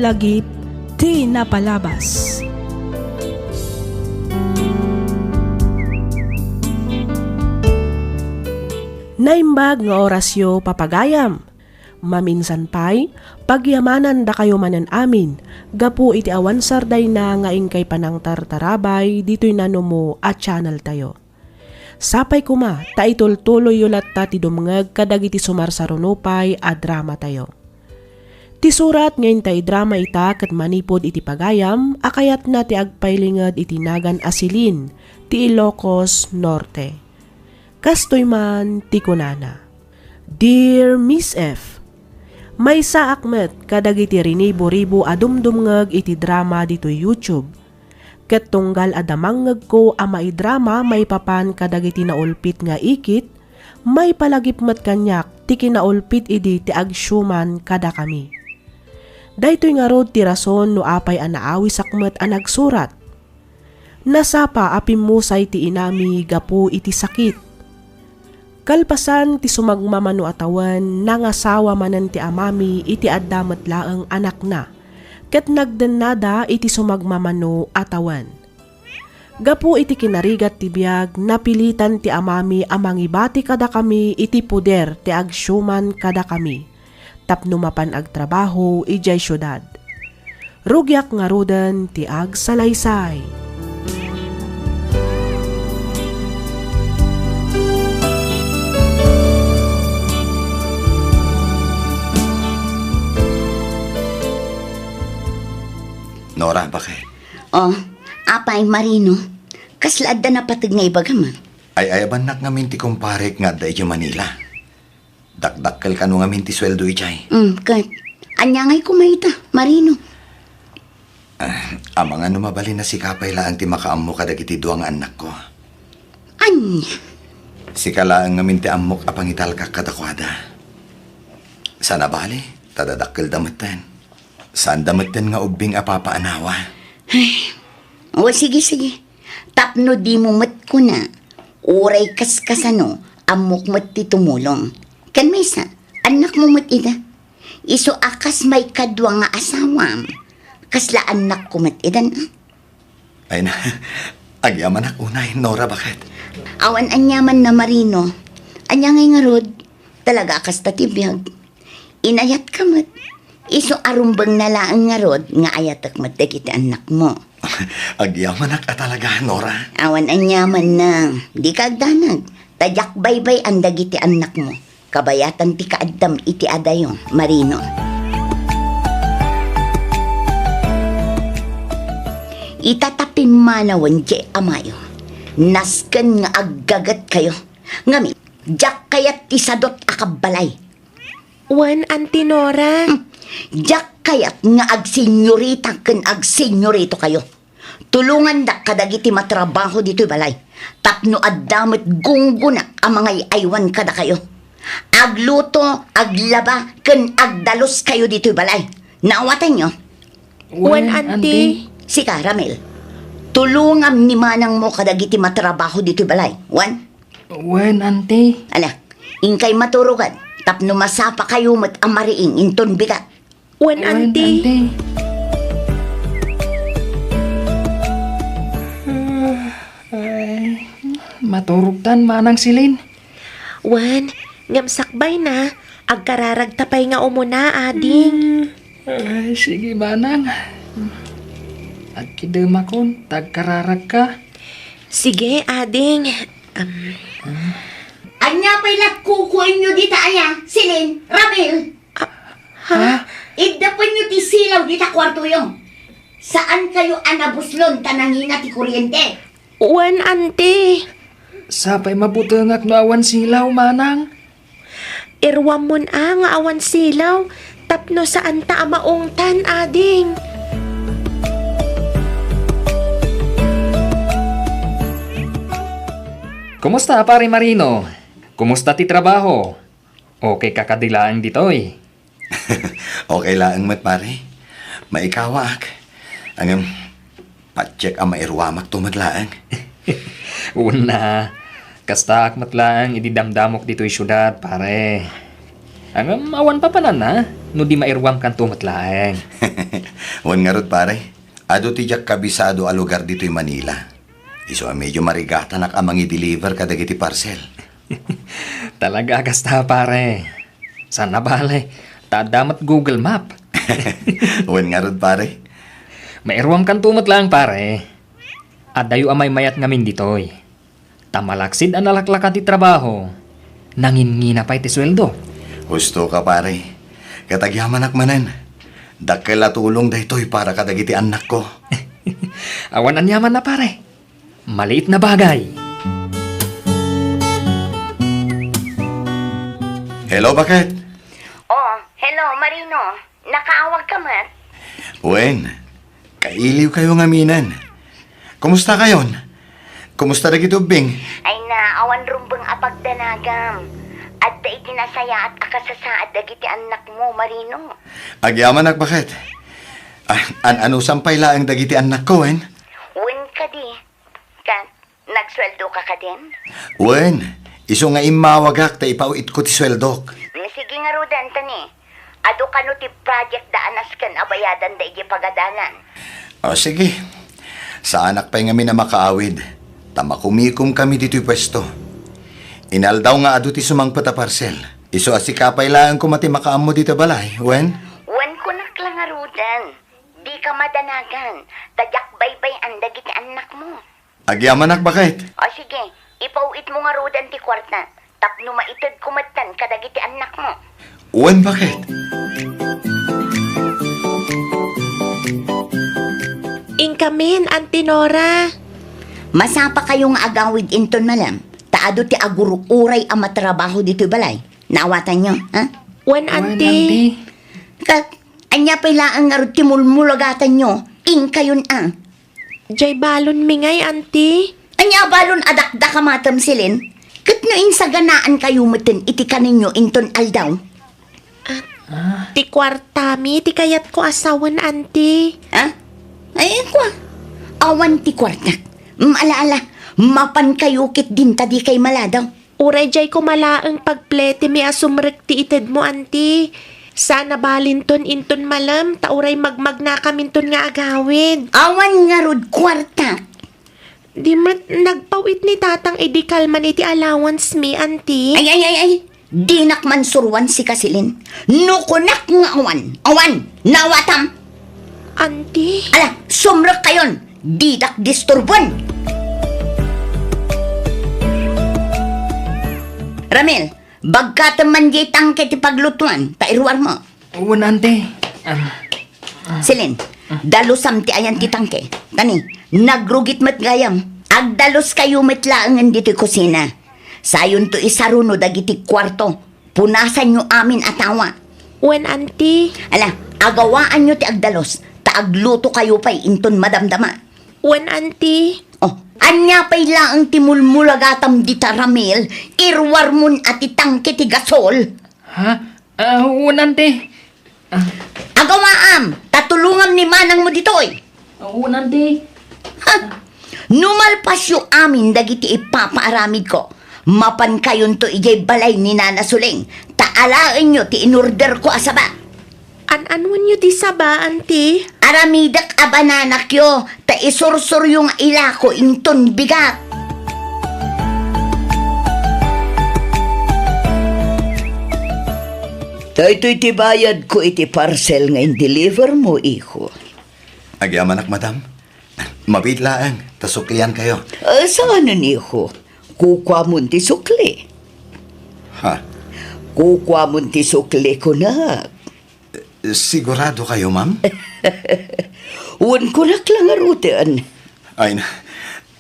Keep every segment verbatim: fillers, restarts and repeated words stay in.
Lagip ti napalabas. Naimbag nga orasyo, papagayam. Maminsan pay, pagyamanandakayo manen amin, gapu iti awan sardayna nga inkay panangtartarabay ditoy nanumo a channel tayo. Sapay koma ta itultuloyyo latta ti dumngeg kadagiti sumarsaruno pay a dramatayo. Ti surat nga inta idrama ita ket manipud iti pagayam a kayatna ti agpailinged iti nagan a Celine ti Ilocos Norte. Kastoy man ti kunana, "Dear Miss F, maysaak met kadagiti rinibo-ribo a dumdumngeg iti drama ditoy YouTube. Ket tunggal a damangngegko a maidrama maipapan kadagiti naulpit nga ikit, maipalagip met kaniak ti kinaulpit idi ti agsiuman kadakami. Daytoy ngarud ti rason no apay a naawisak met a nagsurat. Nasapa a pimmusay ti inami gapu iti sakit. Kalpasan ti sumagmamano a tawen, nangasawa manen ti amami iti adda met laeng anakna, ket nagdennada iti sumagmamano a tawen. Gapu iti kinarigat ti biag, napilitan ti amami a mangibati kadakami iti poder ti agsiuman kadakami tapno mapan agtrabaho idiay siudad. Rugiak ngaruden ti agsalaysay." Nora, bakit? Oh, apay, Marino? Kasla adda napateg nga ibagam, a? Ay-ayabannak ngamin ti kumparek nga adda idiay Manila. Dakdakkel kano ngamin ti sueldo idiay. Mm, ket ania ngay koma ita, Marino? Ah, amangan no mabalin a sika pay laeng ti makaammo kadagiti dua nga annakko. Ania? Sika laeng ngamin ti ammok a pangitalkak kadakuada. Saan a bale, ta dadakkelda metten. Saanda metten nga ubbing a papaanawa. Ay, o, sige, sige. Tapno dimo met kuna, uray kaskasano, ammok met ti tumulong. Ken maysa, annakmo met ida. Isu a kas maikadua nga asawam, kasla annakko met idan, a? Ay na, agyamanak unay, Nora, bakit? Awan aniamanna, Marino. Ania ngay ngarud? Talaga a kasta ti biag. Inayatka met. Isu a rumbengna laeng ngarud nga ayatek met dagiti annakmo. Agyamanak a talaga, Nora. Awan aniamanna. Dika agdanag. Ta diak baybay-an dagiti annakmo. Kabayatan ti kaaddam iti adayo, Marino. Ita ta pimmanawen diay amayo, nasken nga aggagetkayo. Ngamin, diak kayat ti sadot a kabbalay. Wen, Auntie Nora. Hmm, diak kayat nga agsenyorita ken agsenyoritokayo. Tulongandak kadagiti matrabaho ditoy balay tapno adda met gunggonak a mangay-aywan kadakayo. Agluto, aglaba, ken agdaluskayo ditoy balay. Naawatanyo? Wen, Wen, Auntie. Auntie. Sika, Ramil. Tulongam ni manangmo kadagiti matrabaho ditoy balay. Wen? Wen, Auntie. Ala, inkay maturogan tapno masapakayo met a mariing inton bigat. Wen, Wen, Auntie. Auntie. Ay, maturogtan, Manang Celine. Wen, ngem sakbayna, agkararagta pay nga umuna, ading. Hmm. Ay, sige, Manang. Agkidemakon, ta agkararagka. Sige, ading. Am. Ania pay la kukuenyo dita aya, Celine, Ramil? Ah, ha? Ha? Iddapenyo ti silaw dita kuartoyo. Saankayo a nabuslon ta nangina ti kuryente. Wen, Auntie. Sapay mabutengak no awan silaw, Manang. Iruammon a nga awan silaw, tapno saanta a maungtan, ading. Kumusta, Pare Marino? Kumusta ti trabaho? Okay ka kadi laeng ditoy? Okay laeng met, pare. Maikawaak. Ngem, patiek a mairuamakto met laeng. Una, kastaak met laeng idi damdamok ditoy siudad, pare. Ngem, awan papananna. no di mairuamkanto met laeng. Wen ngarud, pare, adu ti diak kabisado a lugar ditoy Manila. Isu a medyo marigatanak a mangi-deliver kadagiti parcel. Talaga a kasta, pare. Saan a bale, ta adda met Google Map. Wen ngarud, pare. Mairuamkanto met laeng, pare. Adayo a maymayat ngamin ditoy. Ta malaksid a nalaklaka ti trabaho, nangingina pay ti sueldo. Husto ka, pare. Ket agyamanak manen. Dakkel a tulong daytoy para kadagiti annakko. Awan aniamanna, pare. Maliit na bagay. Hello, Baket. Oh, hello, Marino. Nakaawag ka met? Wen, kailiw kayo ngamin. Kumusta kayon? Kumusta dagiti ubbing? Ay na, awan rumbeng a pagdanagam. Adda iti nasayaat a kasasaad dagiti annakmo, Marino. Agyamanak, Baket. Ah, an-anusan pay laeng dagiti annakko, wen? Wen kadi. Kat, nagsueldo ka kadin? Wen, isu nga immawagak ta ipaw-itko ti sueldok. Mm, sige ngaruden, ta ni, adu kano ti project da a nasken a bayadan da idiay pagadalan? O, sige. Saanak pay ngamin a makaawid, ta makumikom kami ditoy puesto. Inaldaw nga adu ti sumangpet a parsel. Isu a sika pay laeng koma ti makaammo ditoy balay, wen? Wen, kunak la ngaruden. Dika madanagan, ta diak baybay-an dagiti annakmo. Agyamanak, Baket. O sige, ipaw-itmo ngaruden ti kuarta, tapno maitedko metten kadagiti annakmo. Wen, Baket. Inkamin, Auntie Nora. Masapa kayo nga agawid inton malem, ta adu ti agur-uray a matrabaho ditoy balay. Naawatanyo, ha? Wen, Wen, Auntie. Auntie. Ket, ania pay laeng ngarud ti mulmulagatanyo? Inkayon a. Jay balonmi ngay, Auntie. Ania balon a dakdakamatem, Celine? Ket no insaganaan kayo metten iti kaninyo inton aldaw? Ah, ti kuartami ti kayatko a sawen, Auntie. Ha? Ay, kua. Awan ti kuartak. Mm, ala, ala. Mapan kayo ket dinta di kay maladaw. Uray jay koma laeng pagpletimi a sumrek ti itedmo, Auntie. Saan a balinton inton malem, ta uray magmagnakaminton nga agawid. Awan ngarud kuartak. Di met nagpaw-it ni Tatang idi kalman iti allowance mi, Auntie. Ay, ay, ay, ay. Dinak mansuroan sika, Celine. No kunak nga awan, awan. Naawatam? Auntie. Ala, sumrek kayon. Didak disturbuan. Ramil, bagkatem man diay tangke ti paglutuan, ta iruarmo. Wen, Auntie. Ah. Celine, dalusam ti ayan ti tangke. Tani, nagrugit met gayam. Agdalus kayo met laengen ditoy kusina. Sayonto isaruno dagiti kuarto. Punasanyo amin a tawa. Wen, Auntie. Ala, agawaanyo ti agdalus, ta agluto kayo pay inton madamdama. Wen, Auntie. Oh, ania pay laeng ti mulmulagatam dita, Ramil? Iruarmon a ti tangke ti gasol. Ha? Ah, wen, Auntie. Ah. Agawaam, ta tulongam ni manangmo ditoy. Wen, Auntie. Ha? No malpasyo amin dagiti ipapaaramidko, mapan kayonto idiay balay ni Nana Suling, ta alaenyo ti inorderko a saba. An-anuenyo ti saba, Auntie? Aramidek a bananakyo, ta isursuryo nga ilako inton bigat. Daytoy ti bayadko iti parcel nga in-deliver mo, iho. Agyamanak, madam. Mabiit laeng, ta suklian kayo. Ah, saanen, iho? Kukuamon ti sukli. Ha? Kukuamon ti sukli, kunak. Sigurado kayo, ma'am? Wen, kunak la ngaruden. Ay, na,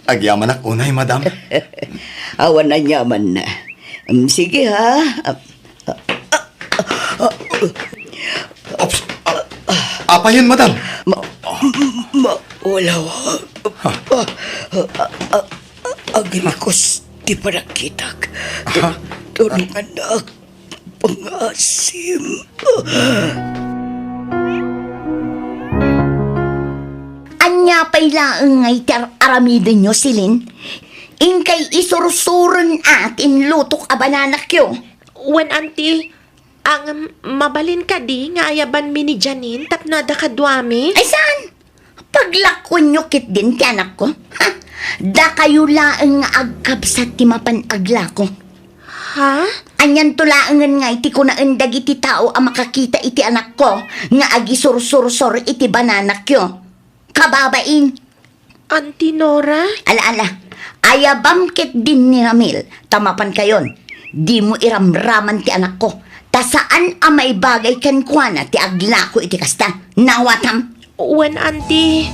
agyamanak unay, madam. Awan aniamanna. Mm, sige, ha? Ops. Apayen, madam? Ma-, ma-, wala, wa-, Ha? Agrikus ti panagkitak. Ha? Tulungannak. Pangasim. Ania pay laeng nga iti ar-, aramidenyo, Celine? Inkay isursuren a ti inlutok a bananakyo. Wen, Auntie, Ang mabalin kadi nga ayabanmi ni Janine tapno adda kaduami? Ay, saan? Paglakuenyo ketdin ti anakko? Ha? Dakayo laeng nga agkabsat ti mapan aglako. Ha? Anianto laengen nga iti kunaen dagiti tao a makakita iti anakko nga agisursursor iti bananakyo? Kababain! Auntie Nora? Ala, ala. Ayabam ketdin ni Ramil, ta mapankayon, dimo iramraman ti anakko. Ta saan a maibagay kenkuana ti aglako iti kasta. Nawatam? Wen, Auntie.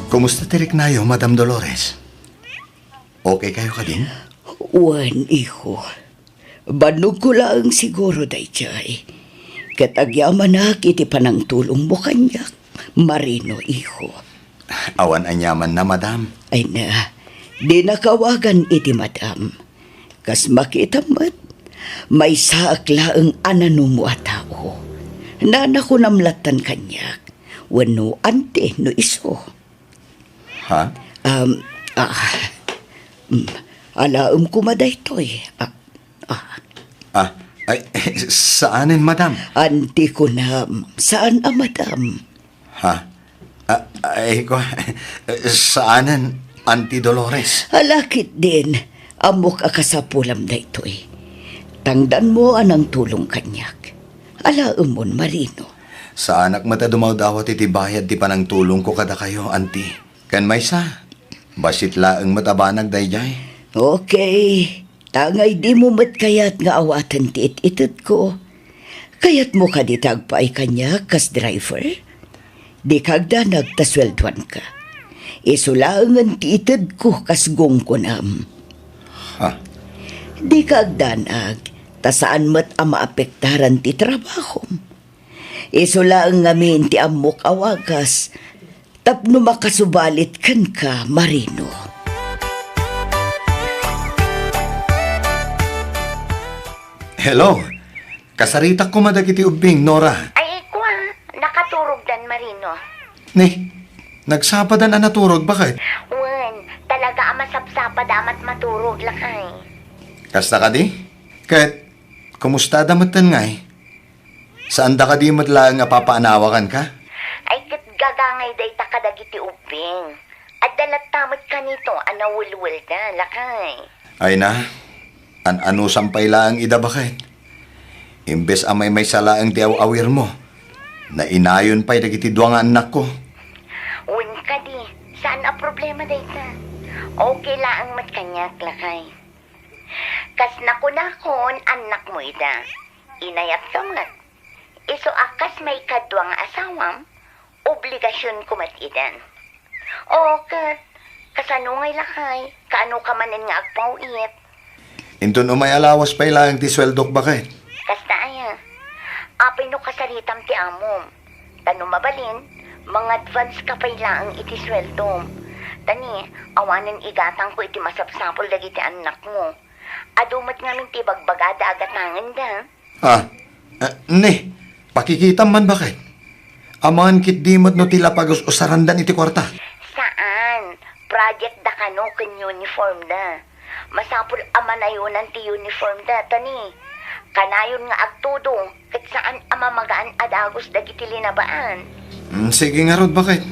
Kumusta ti riknayo, Madam Dolores? Okay kayo kadin? Wen, iho. Bannogko laeng siguro daydiay. Ket agyamanak iti panangtulongmo kaniak, Marino, iho. Awan aniamanna, madam. Ay na, dinaak awagan iti madam. Kas makitam met, maysaak laeng a nanumo a tao. Nanakunam lattan kaniak, wenno auntie no isu. Ha? Um, ah, mm, alaem koma daytoy. Ah, ah. Ah, ay, saanen, madam? Auntie ko na, saan a madam? Ha? Ah, ay, ko, saanen, Auntie Dolores? Ala ketdin, ammok a kasapulam daytoy. Tangdanmo a nangtulong kaniak. Alaemon, Marino. Saanak met a dumawdawat iti bayad ti panangtulongko kadakayo, Auntie. Ken maysa, bassit laeng met a banag daydiay. Okay. Tangay dimo met kayat nga awaten ti it-itedko. Kayatmo kadi ti agpaay kaniak kas driver? Dika agdanag ta sueldoanka. Isu laengen ti itedko kas gunggonam. Ha? Dika agdanag ta saan met a maapektaran ti trabahom. Isu laeng ngamin ti ammok a wagas tapno makasubalit kenka, Marino. Hello. Kasaritak koma dagiti ubbing, Nora. Ay, kua, nakaturogdan, Marino. Ni, nagsapadan a naturog, baket? Wen, talaga a masapsapad a mat maturog, lakay. Kasta kadi? Ket, kumusta da metten ngay? Saanda kadi met laeng a papaanawakanka? Ay, ket gagangay dayta kadagiti ubbing. Adda latta met kanito a nawelwelda, lakay. Ay na, an-anusam pay laeng ida, baket. Imbes a maymaysa laeng ti aw-awirmo, nainayon pay dagiti dua nga annakko. Wen kadi, saan a problema dayta. Okay laeng met kaniak, lakay. Kas nakunakon, annakmo ida. Inayatka met. Isu a kas maikadua nga asawam, obligasionko met idan. O, ket, kasano ngay, lakay? Kaano ka manen nga agpaw-it? Inton umay a lawas pay laeng ti sueldok, baket. Kasta aya. Apay no kasaritam ti amom? Ta no mabalin, mang-advance ka pay laeng iti sueldom. Ta ni, awanen igatangko iti masapsapul dagiti annakmo. Adu met ngamin ti ibagbagada a gatangenda. Ah, eh, ni, pakikitam man, baket. Amangan ketdi met no ti la pagus-usarandan iti kuarta. Saan? Project da kano ken uniform da. Masapul a manayonan ti uniform da, ta ni, kanayon nga agtudo, ket saan a mamagaan a dagus dagiti linabaan. Mm, sige ngarud, baket.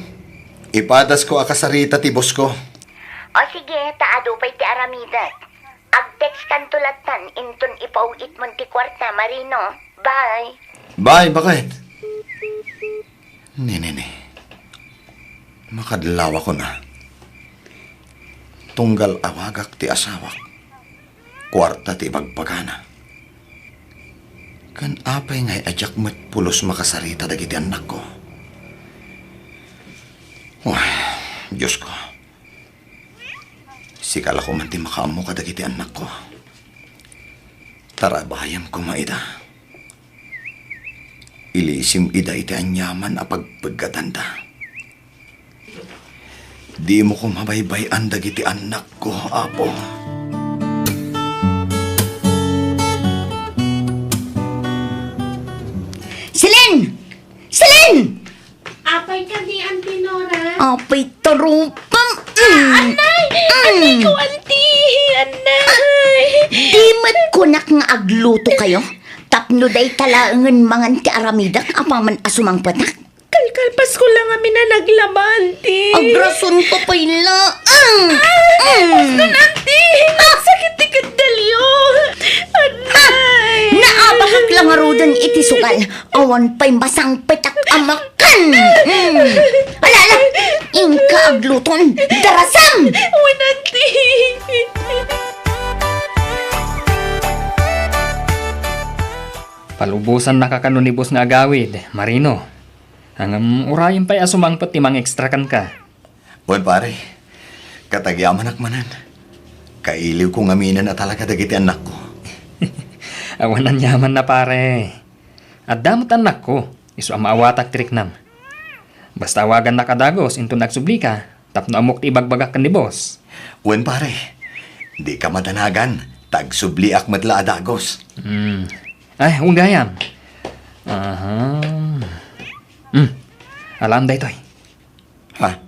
Ipadasko a kasarita ti boss ko. O sige, ta adu pay ti aramidek. Ag-text kanto lattan inton ipaw-itmon ti kuarta, Marino. Bye. Bye, baket. Ni, ni, ni. Makadlawakon a. Tunggal awagak ti asawak. Kuarta ti ibagbagana. Ken apay ngay a diak met pulos makasarita dagiti annakko? Wah, Diosko. Sika la koma ti makaammo kadagiti annakko. Tarabayem koma ida. Ilisim ida iti aniaman a pagpeggatanda. Dimo koma baybay-an dagiti annakko, Apo. Celine! Celine! Apay kadi, Auntie Nora? Apay, tarupam. Ah, anay! Anay ko, Auntie! Anay! Di met kunak nga agluto kayo? Tapno dayta laengen mangan ti aramidek apaman a sumangpetak? Kalkalpasko la ngamin a naglaba, anti. Agrasonka pay laeng. Ah! Mm. Basta, anti! Nagsakit ti keddalyo! Anay! Naabakak la ngaruden iti sugal. Awan pay masangpetak a makan. Mm. Ala, ala! Inka agluton. Darasam! Wen, anti! Palubosannaka kano ni boss nga agawid, Marino. Ngem urayem pay a sumangpet ti mang-extra kenka. Wen, pare, ket agyamanak manen. Kailiwko ngaminen a talaga dagiti annakko. Awan aniamanna, pare. Adda met annakko, isu a maawatak ti riknam. Basta awagannak a dagus inton agsublika, tapno ammok ti ibagbagak ken ni boss. Wen, pare, dika madanagan, ta agsubliak met la a dagus. Hmm. Ay, wen gayam. Aha. Hmm. Alam daytoy. Ha?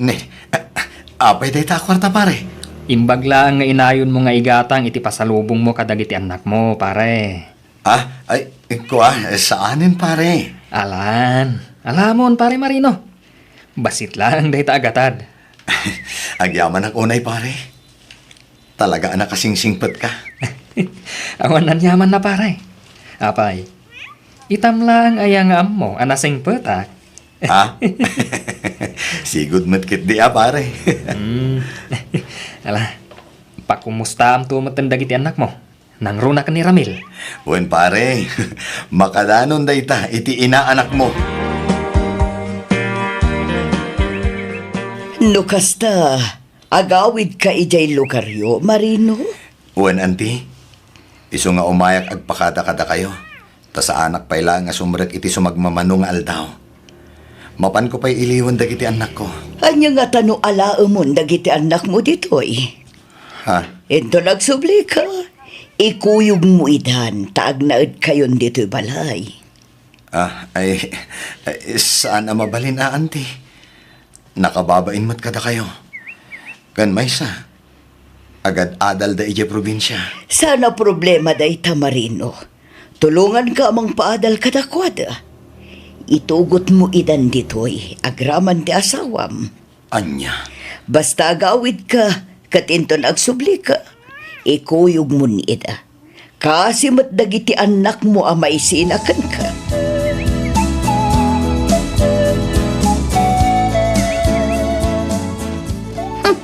Ne, a-, apay dayta a kuarta, pare? Imbag laeng nga inayonmo nga igatang iti pasalubongmo kadagiti annakmo, pare. Ah, ay, kua, saanen, pare. Alan. Alamon, pare Marino. Bassit laeng dayta a gatad. Agyamanak unay, pare. Talaga a nakasingsingpetka. Awan aniamanna, pare. Apay, itam laeng aya nga ammo a nasingpetak? Ha? Sigud met ketdi a, pare. Hmm. Ala, pakumustaamto metten dagiti annakmo. Nangruna ken ni Ramil. Wen, pare, makadanon dayta iti inaanakmo. No kasta, agawidka idiay lugaryo, Marino? Wen, anti. Isu nga umayak agpakada kadakayo, ta saanak pay laeng a sumrek iti sumagmamano nga aldaw. Mapanko pay iliwen dagiti annakko. Ania ngata no alaemon dagiti annakmo ditoy? Ha? Inton agsublika, ikuyogmo idan ta agnaedkayon ditoy balay. Ah, ay, ay, saan a mabalin a, anti. Nakababain met kadakayo. Ken maysa, agad-adalda idiay probinsia. Saan a problema dayta, Marino. Tulonganka a mangpaadal kadakuada. Itugotmo idan ditoy agraman ti asawam. Ania? Basta agawidka, ket inton agsublika, ikuyogmon ida. Kaasi met dagiti annakmo a maisina kenka. Hmm,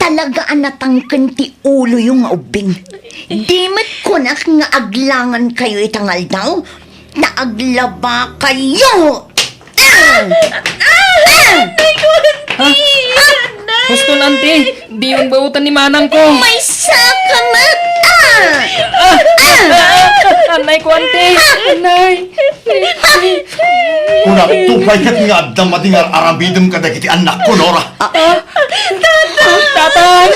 talaga a natangken ti uloyo nga ubbing. Di met kunak nga aglangankayo ita nga aldaw? Ta aglabakayo! Ah! Ah! Anay ko, anti! Ha? Anay! Huston, anti! Diyon baotan ni manangko! Maysa ka met! Ah! Ah! Ah! Anay ko, anti! Anay! Kunakto pay ket nga adda madi nga ar-aramidem kadagiti annakko, Nora. Ah! Tatang!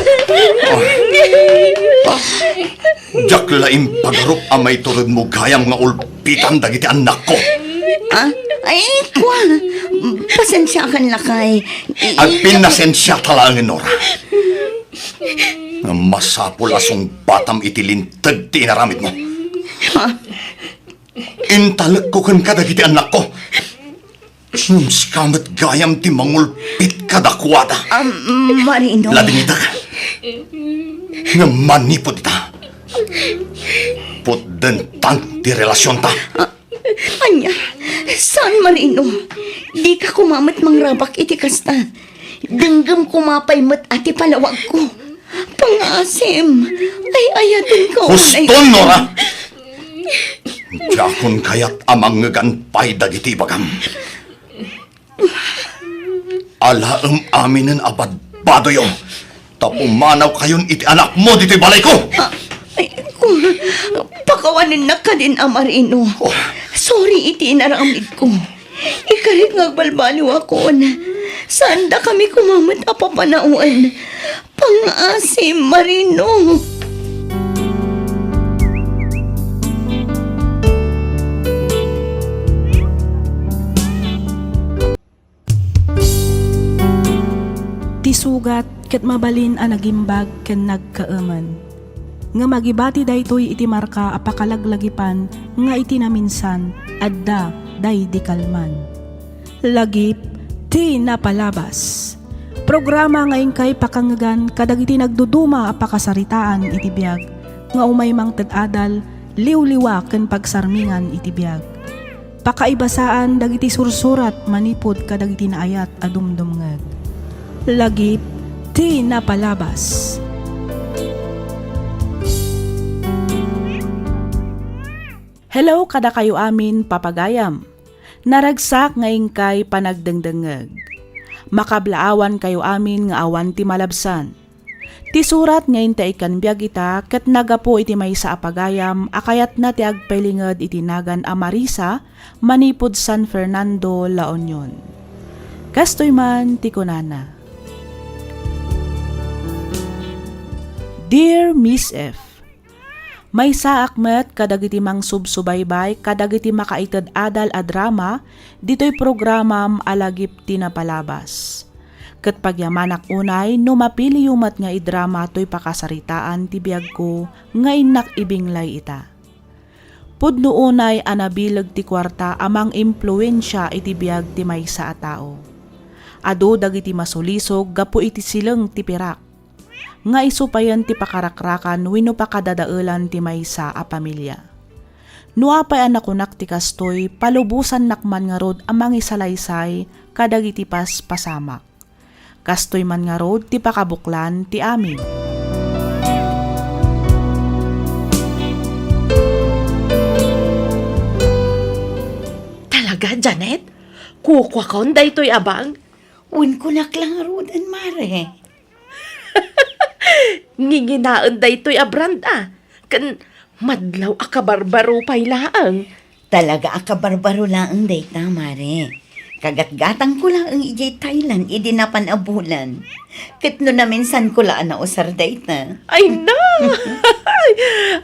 Diak la impagarup a maituredmo gayam nga ulpitan dagiti annakko. Ah? Ay, kua. Pasensiakan lakay. I-, Agpinnasensiata laengen, Nora. Ngem masapul a sungbatam iti linteg ti inaramidmo. Ha? Intalekko kenka dagiti annakko. Ngem sika met gayam ti mangulpit kadakuada. Ah, Marino. Ladingitek. Ngem manipud ita, putdentang ti relasionta. Ah, ania? Saan, Marino? Dika koma met mangrabak iti kasta. Denggem koma pay met a ti palawagko. Pangaasim, ay-ayatenko. Huston, Nora! Diakon kayat a mangngegan pay dagiti ibagam. Alaem aminen a badbadoyo, ta pumanawkayon iti anakmo ditoy balayko! Ah, ay, ku-, pakawanennak kadin a, Marino. Oh. Sorry iti inaramidko. Ikarik nga agbalbaliwakon. Saan dakami koma met a papanawen. Pangaasim, Marino. Ti sugat ket mabalin a nagimbag ken nagkaemen. Ngem agibati daytoy iti marka a pakalaglagipan nga iti naminsan, adda daydi kalman. Lagip ti napalabas. Programa nga inkay pakangegan kadagiti nagduduma a pakasaritaan iti biag nga umay mangted adal, liwliwa ken pagsarmingan iti biag. Pakaibasaan dagiti sursurat manipud kadagiti naayat a dumdumngeg. Lagip ti napalabas. Hello kadakayo amin, papagayam. Naragsak nga inkay panagdengdengngeg. Makablaawan kayo amin nga awan ti malabsan. Ti surat nga inta ikkan biag ita ket nagapu iti maysa a pagayam a kayatna ti agpailinged iti nagan a Marisa manipud San Fernando, La Union. Kastoy man ti kunana, Dear Miss F, Maysaak met kadagiti mangsubsubaybay kadagiti makaited adal a drama ditoy programam a Lagip ti Napalabas. Ket pagyamanak unay no mapiliyo met nga idrama toy pakasaritaan ti biagko nga innak ibinglay ita. Pudno unay a nabileg ti kuarta a mangimpluensia iti biag ti maysa a tao. Adu dagiti masulisog gapu iti sileng ti pirak. Nga isu payen ti pakarakrakan wenno pakadadaelan ti maysa a pamilia. No apay a nakunak ti kastoy, palubosannak man ngarud a mangisalaysay kadagiti paspasamak. Kastoy man ngarud ti pakabuklan ti amin. Talaga, Janet? Kukuakon daytoy a bag? Wen, kunak la ngaruden, Mare. Nginginaen daytoy a brand a. Ken madlaw a kabarbaro pay laeng. Talaga a kabarbaro laeng dayta, Mare. Kagatgatangko laeng idiay Thailand idi napan a bulan. Ket no naminsanko la a nausar dayta. Ay na!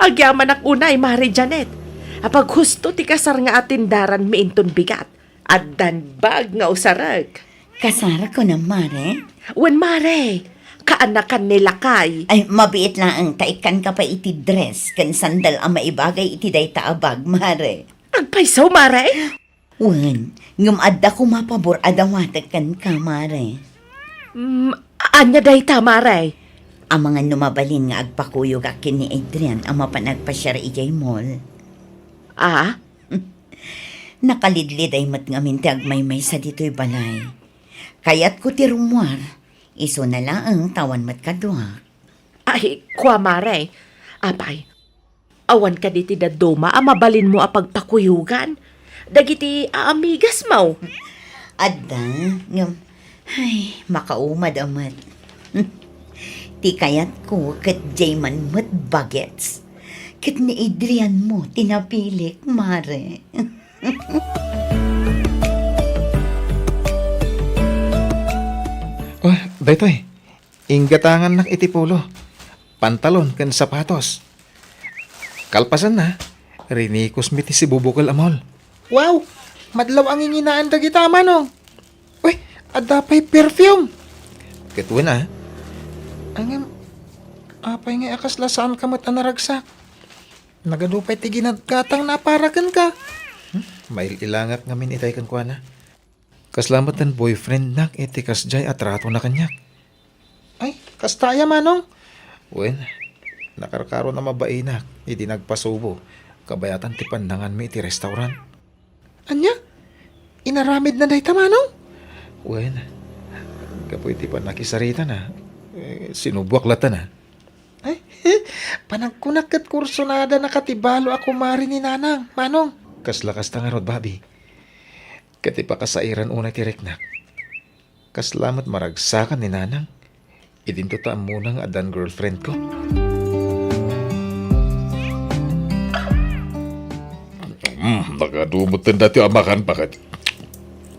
Agyamanak unay, Mare Janet. Apaghusto ti kasar nga atindaranmi inton bigat. Addan bag nga usarek. Kasar, kunam, Mare? Wen, Mare. Kaanakan ni lakay. Ay, mabiit laeng ta ikkanka pay iti dress ken sandal a maibagay iti dayta a bag, Mare. Agpayso, Mare? Wen, ngem adda koma pabor a dawatek kenka, Mare. Mm, ania dayta, Mare? Amangan no mabalin nga agpakuyogak ken ni Adrian a mapan agpasiar idiay mall. Ah? Nakalidliday met ngamin ti agmaymaysa ditoy balay. Kayatko ti rummuar, isuna laeng ta awan met kaduak. Ay, kua, Mare. Apay, awan kadi ti dadduma a mabalinmo a pagpakuyogan dagiti aamigasmo? Adda, ngem, ay, makaumad a met. Ti kayatko ket diay man met bagets. Ket ni Adrian mo ti napilik, Mare. Oh, daytoy. Inggatangannak iti polo, pantalon ken sapatos. Kalpasanna, rinikosmi ti sibubukel a mall. Wow! Madlaw a nginginaen dagita, Manong. Uy, adda pay perfume. Ket wen a. Ngem, apay ngay a kasla saanka met a naragsak? Nagadu pay ti ginatgatangna a para kenka. Hmm? Mail-ilangak ngamin itay kenkuana. Kasla met ti boyfriendnak iti kasdiay a tratona kaniak. Ay, kasta aya, Manong? Wen, nakarkaron a mabainak idi nagpasubo kabayatan ti pannanganmi iti restaurant. Ania? Inaramidna dayta, Manong? Wen, gapu iti pannakisaritana, eh, sinuboak lattan a. Ay, panagkunak ket kursunada na ka ti balo a kumare ni Nanang, Manong. Kasla kasta ngarud, Bobby. Ket ipakasairan unay ti riknak. Kasla met maragsakan ni Nanang idinto ta ammona nga addan girlfriendko. Mm, nagadu metten daytoy a makan, bakit?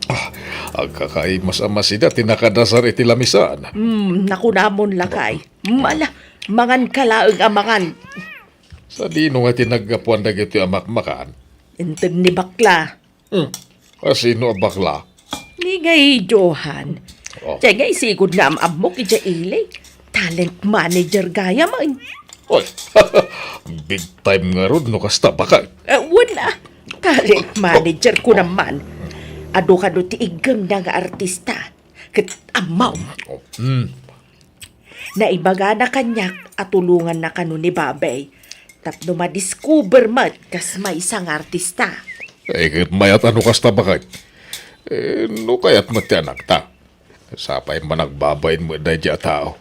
Ah, agkakaimas a masida ti nakadasar iti lamisan. Mm, nakunamon lakay. Mm, ala, manganka laeng a mangan. Sadino nga ti naggapuan dagitoy a makmakan? Inted ni bakla. Hmm. Asino a bakla? Ni ngay Johan. Oh. Diay nga isigud nga am-ammok idiay ili. Talent manager gayam, ay. Oy, big time ngarud no kasta, baket. Eh, wen a. Talent manager ko naman. Adu kano ti iggem na nga artista. Ket ammom. Oh, mm. Naibagana kaniak a tulonganna kano ni Babay tapno madiscover met kas maysa nga artista. Eh, ket mayat a no kasta, baket. Eh, no kayat met ti anakta. Sapay managbabain met daydi a tao.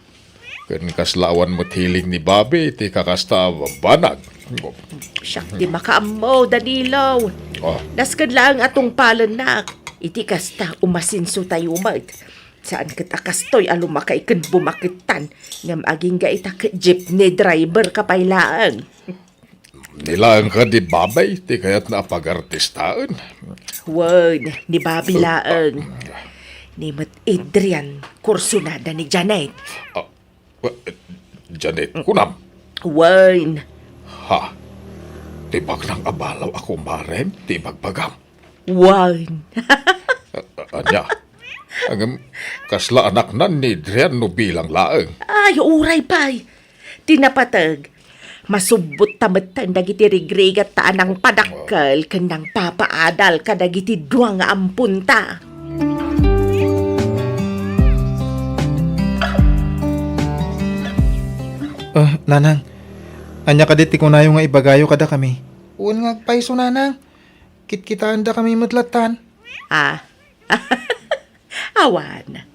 Ken kasla awan met hiling ni Bobby ti kakasta a banag. Siak ti makaammo, Danilo. Oh. Nasken laeng a tungpalennak. Iti kasta, umasenso tayo met. Saan ket a kastoy a lumakay ken bumakettan, ngem agingga ita ket jeepney driver ka pay laeng. Ni laeng kadi Babay ti kayatna a pagartistaen? Wen, ni Bobby laeng. Ni met Adrian, kursunada ni Janet. Ah, eh, Janet, kunam? Wen. Ha? Ti baknang a balaw a kumarem ti ibagbagam? Wen. Ah, ah, ania? Ngem, kasla anaknan ni Adrian no bilang laeng? Ay, uray pay. Ti napateg, masubbotta metten dagiti rigrigatta a nangpadakkel ken nangpapaadal kadagiti dua nga amponta. Ah, Nanang, ania kadi ti kunayo nga ibagayo kadakami? Wen nga agpayso, Nanang. Kitkitaendakami met lattan. Ah. Awan.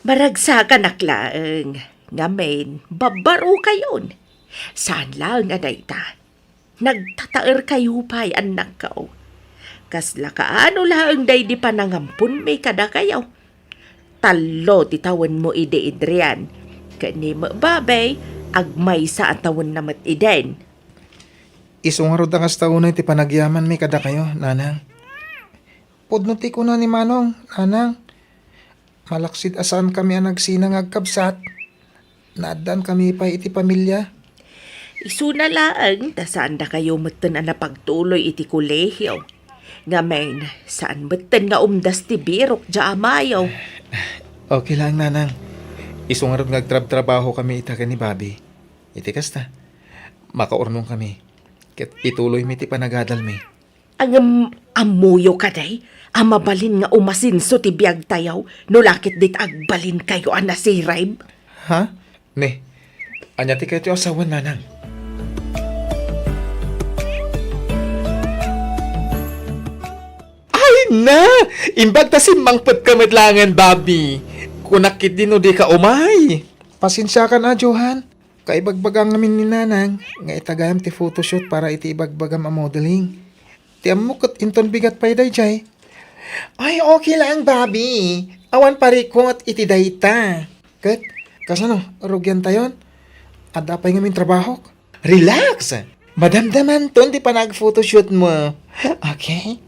Maragsakanak laeng. Ngamin, babbarokayon. Saan laeng a dayta. Nagtataerkayo pay, annakko. Kasla kaano laeng daydi panangamponmi kadakayo. Tallo ti tawenmo idi, Adrian. Ken ni Babay, agmaysa a tawenna met idin. Isu ngarud a kasta unay ti panagyamanmi kadakayo, Nanang. Pudno ti kuna ni Manong, Nanang. Malaksid a saankami a nagsina nga agkabsat, naaddaankami pay iti pamilia. Isuna laeng ta saandakayo metten a napagtuloy iti kolehio. Ngamin, saan metten nga umdas ti birok diay amayo. Okay lang, Nanang. Isu ngarud nga agtrabtrabahokami ita ken ni Bobby. Iti kasta, makaurnongkami, ket ituloymi ti panagadalmi. Ngem ammoyo kadi a mabalin nga umasenso ti biagtayo no la ket dita agbalinkayo a nasirib? Ha? Ne, ania ti kayatyo a sawen, Nanang? Ay na! Imbag ta simmangpetka met laengen, Bobby. Kunak ketdi no dika umay. Pasensiakan a, Johan. Kaibagbagam ngamin ni Nanang nga itagayam ti photoshoot para iti ibagbagam a modeling. Ti ammok ket inton bigat pay daydiay. Ay, okay laeng, Bobby. Awan parikut iti dayta. Ket, kasano, rugiantayon? Adda pay ngamin trabahok? Relax! Madamdamanton ti panag-photoshoot mo. Okay?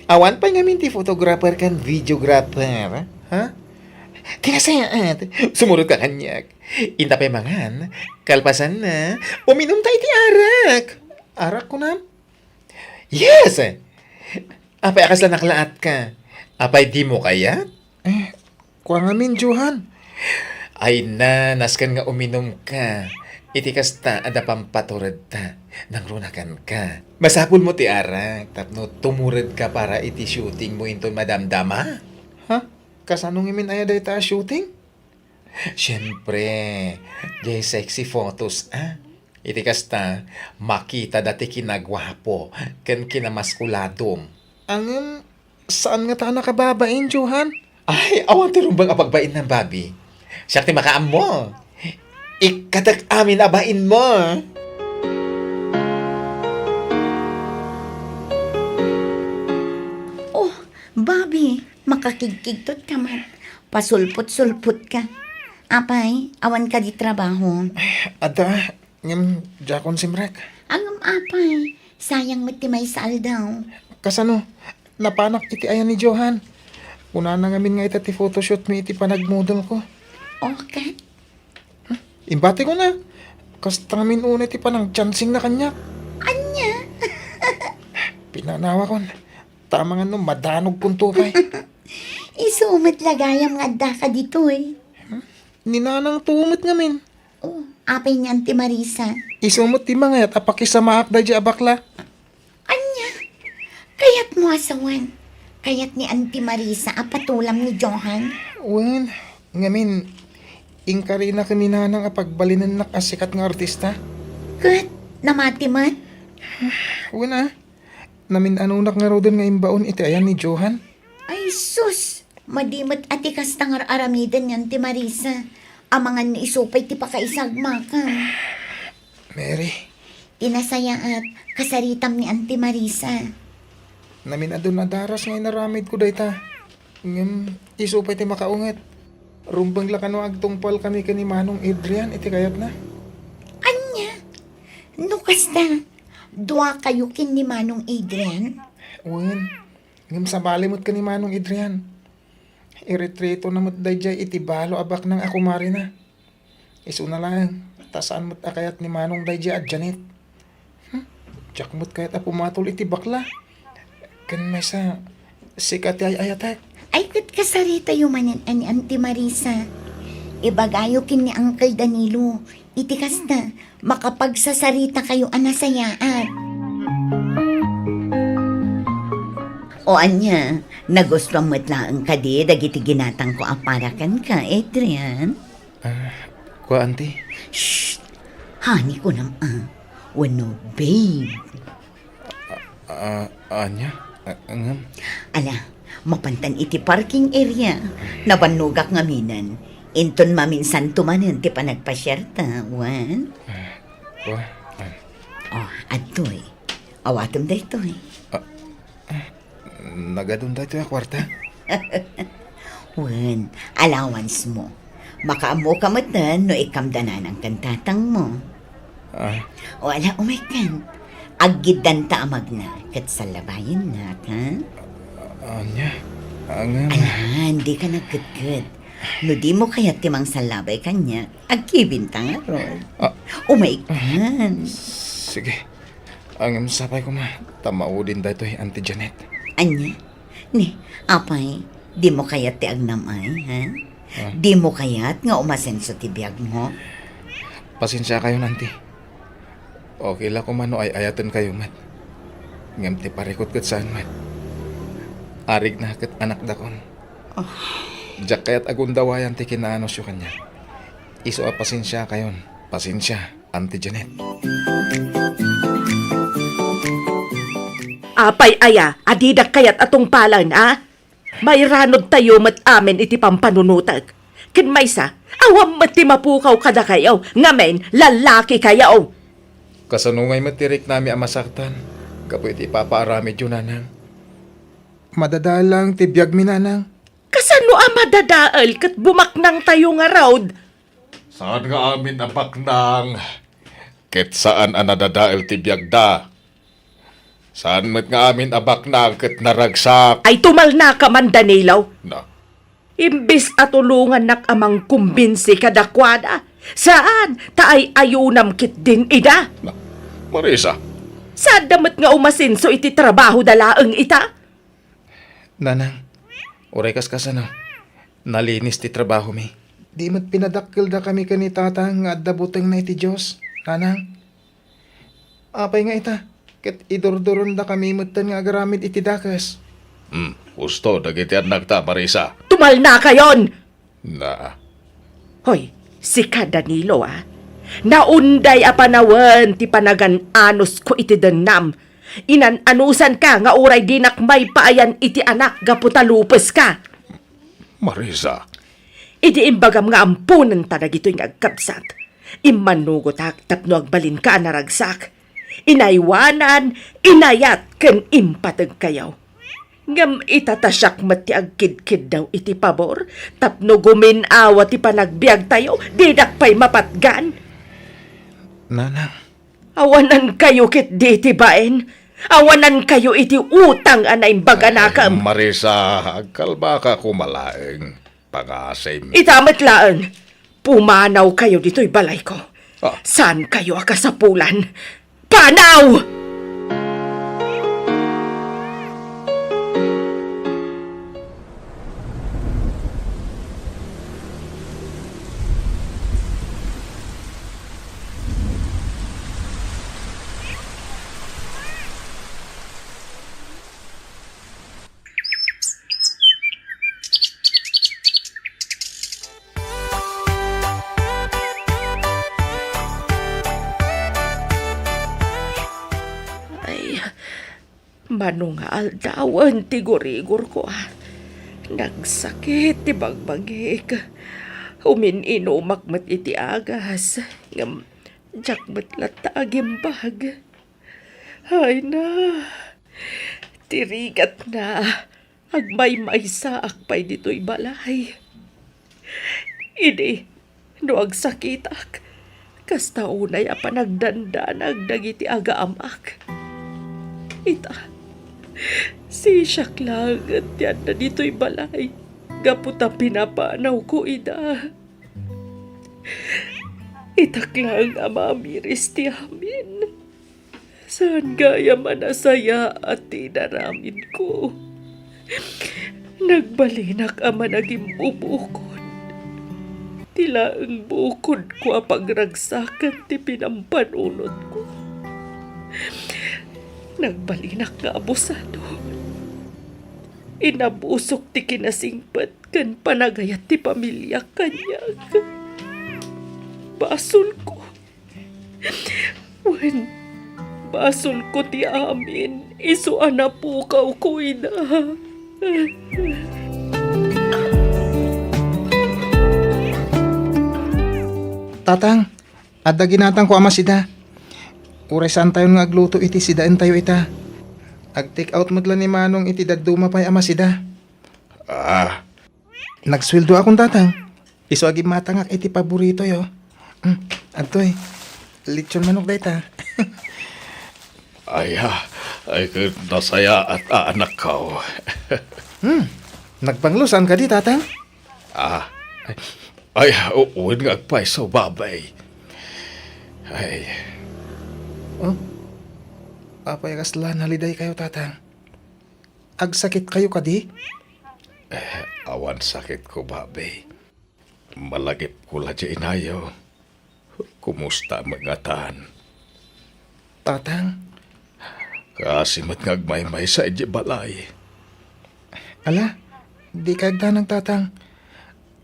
Awan pay ngamin ti photographer ken videographer. Ha? Ti nasayaat, sumurot ka kaniak. Inta pay mangan, kalpasanna, uminumta iti arak. Arak, kunam? Yes! Apay a kasla naklaatka? Apay dimo kayat? Eh, kua ngamin, Johan. Ay na, nasken nga uminumka. Iti kasta, adda pampaturedta. Nangrunakanka. Masapulmo ti arak tapno tumuredka para iti shootingmo inton madamdama. Ha? Kasano ngamin aya dayta a shooting? Siempre, diay sexy photos, a. Iti kasta, makitada ti kinaguapo ken kinamaskuladom. Ngem, saan ngata a nakababain, Johan? Ay, awan ti rumbeng a pagbainnan, Bobby. Siak ti makaammo. Ikkatek amin a bainmo. Oh, Bobby, makakigkigtot ka man. Pasulpot-sulpot ka. Apay, awan kadi trabaho? Adda, ngem diakon simrek. Ngem apay, sayang met ti maysa aldaw. Kasano? Napanak iti ayan ni Johan. Kunana ngamin nga ita ti photoshoot mi iti panagmodel ko. Okay. Imbati ko na. Kasta ngamin unay ti panangchancing na kaniak. Ania? Pinanawakon. Tama nga no, madanog kunto pay. Isu met la gayam nga addaka ditoy. Ni Nanang to met ngamin. Oh, apay ni Auntie Marisa? Isu met ti mangayat a pakisamaak daydiay a bakla. Ania? Kayatmo a sawen? Kayat ni Auntie Marisa a patulam ni Johan? Wen, ngamin, inkarina ken ni Nanang a pagbalinennak a sikat nga artista. Ket, namati met? Wen a, namin-anonak ngaruden nga imbaon iti ayan ni Johan. Ay sus! Madi met a ti kasta nga ar-aramiden ni Auntie Marisa. Amangan no isu pay ti pakaisagmaka. Mary. Ti nasayaat, kasaritam ni Auntie Marisa. Namin-adu a daras nga inaramidko dayta. Ngem isu pay ti makaunget. Rumbeng la kano agtungpalkami ken ni Manong Adrian iti kayatna. Ania? No kasta, duakayo ken ni Manong Adrian? Wen, ngem sabali met ken ni Manong Adrian. Iretretona met daydiay iti balo a baknang a kumarina. Isuna laeng, ta saan met a kayat ni Manong daydiay a Janet. Hmm? Diak met kayat a pumatol iti bakla. Ken maysa, sika ti ay-ayatek. Ay, ket kasaritayo manen a ni Auntie Marisa. Ibagayo ken ni Uncle Danilo. Iti kasta, makapagsasaritakayo a nasayaat. O ania, nagustuam met laeng kadi dagiti ginatangko a para kenka, Adrian? Ah, kua, Auntie? Shh! Honey kunam a. Wenno, babe. Ah, ania? Ah, ngem? Ala, mapantan iti parking area. Nabannogak ngaminen. Inton maminsanto manen ti panagpasiarta, wen? Ah, kua, ah. Oh, adtoy. Awatem daytoy. Ah, ah, nagadun daytoy a kuarta? Wen, allowance mo. Makaammoka metten no ikkamda nanang ken tatangmo. Ah. O ala, umaykan. Aggiddanta a magna, ket sallabayennak, ha? Ania? Ngem? Alan, dika nagkedked. No dimo kayat ti mangsallabay kaniak, agkibinta ngarud. Ah. Umaykan. Sige. Ngem sapay koma, ta maudin daytoy, Auntie Janet. Ania? Ni, apay, dimo kayat ti agnam-ay, ha? Ah. Dimo kayat nga umasenso ti biagmo? Pasensiakayon, Auntie. Okay la koma no ay-ayatenkayo met. Ngem ti parikut ket saan met. Arigna ket anakdakon. Ah. Diak kayat a gundawayan ti kinaanusyo kaniak. Isu a pasensiakayon. Pasensia, Auntie Janet. Apay aya a didak kayat a tungpalan, a? Mairanudtayo met amin iti pampanunotek. Ken maysa, awan met ti mapukaw kadakayo, ngamin, lallakikayo. Kasano ngay met ti riknami a masaktan gapu iti ipapaaramidyo, Nanang? Madadael laeng ti biagmi, Nanang. Kasano a madadael ket bumaknangtayo ngarud? Saan nga amin a baknang ket saan a nadadael ti biagda. Saan met nga amin a baknang ket naragsak. Ay, tumalnaka man, Danilo. Na. Imbes a tulongannak a mangkumbinsi kadakuada, saan, ta ay-ayunam ketdin ida. Na, Marisa. Saanda met nga umasenso iti trabahoda laeng ita. Nanang, uray kas kasano, nalinis ti trabahomi. Di met pinadakkeldakami ken ni Tatang nga adda butengna iti Dios, Nanang. Apay nga ita, ket idurdurondakami metten nga agaramid iti dakes. Hmm, husto dagiti annakta, Marisa. Tumalnakayon! Na. Hoy, sika, Danilo, a. Naunday a panawen ti panagan-anusko iti dennam. Inan-anusanka nga uray dinak maipaayan iti anak gapu ta lupeska. Marisa. Idi imbagam nga amponenta dagitoy nga agkabsat, immanugotak tapno agbalinka a naragsak. Inaywanan, inayat, ken impategkayo. Ngem ita ta siak met ti agkidkiddaw iti pabor tapno gumin-awa ti panagbiagtayo, didak pay mapatgan. Nanang. Awanankayo ketdi iti bain. Awanankayo iti utang a naimbaganakem. Ay, Marisa, agkalmaka koma laeng. Pangasim. Ita met laeng, pumanawkayo ditoy balayko. Ah. Saankayo a kasapulan. Panaw! Mano nga aldawen ti gurigorko a nagsakit ti bagbagik. Umin-inumak met iti agas, ngem diak met latta agimbag. Ay na, ti rigatna, agmaymaysaak pay ditoy balay. Idi, no agsakitak, kasta unay a panagdandanag dagiti agaamak. Ita, sisiak laeng ti adda ditoy balay, gapu ta pinapanawko ida. Itak laeng a mamiris ti amin. Saan gayam a nasayaat ti inaramidko. Nagbalinak a managimbubukod. Ti laeng bukodko a pagragsakan ti pinampanunotko. Nagbalinak nga abusado. Inabusok ti kinasingpet ken panagayat ti pamiliak kaniak. Basolko. Wen, basolko ti amin, isu a napukawko ida. Tatang, adda ginatangko a masida. Uray saantayon nga agluto iti sidaentayo ita. Ag-take out met la ni Manong iti dadduma pay a masida. Ah, Nagsueldoakon, Tatang. Isu a gimmatangak iti paboritoyo. Mm, adtoy. Lechon manok dayta. Ay, ah, ay, ket nasayaat a anakko. Hmm, nagbanglo saan kadi, Tatang? Ah, ay, ay, u-, wen nga agpayso, Babay. Ay. Oh, apay kasla nalidaykayo, Tatang? Agsakitkayo kadi? Eh, awan sakitko, Babi. Malagipko la diay inayo. Kumusta met ngatan? Tatang? Kaasi met nga agmaymaysa idiay balay. Ala, dika agdanag, Tatang.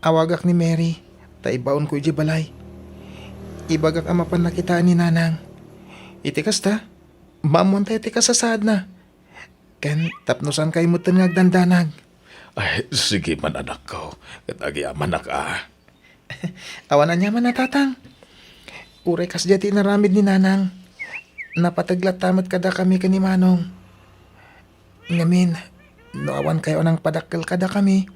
Awagak ni Mary, ta ibaonko idiay balay. Ibagak a mapan nakitaan ni Nanang. Iti kasta, maammoantayo ti kasasaadna. Ken tapno saankayo metten nga agdandanag. Ay, sige man, anakko, ket agyamanak a. Awan aniaman a, Tatang. Uray kasdiay ti inaramid ni Nanang, napateg latta met kadakami ken ni Manong. Ngamin, no awankayo a nangpadakkel kadakami,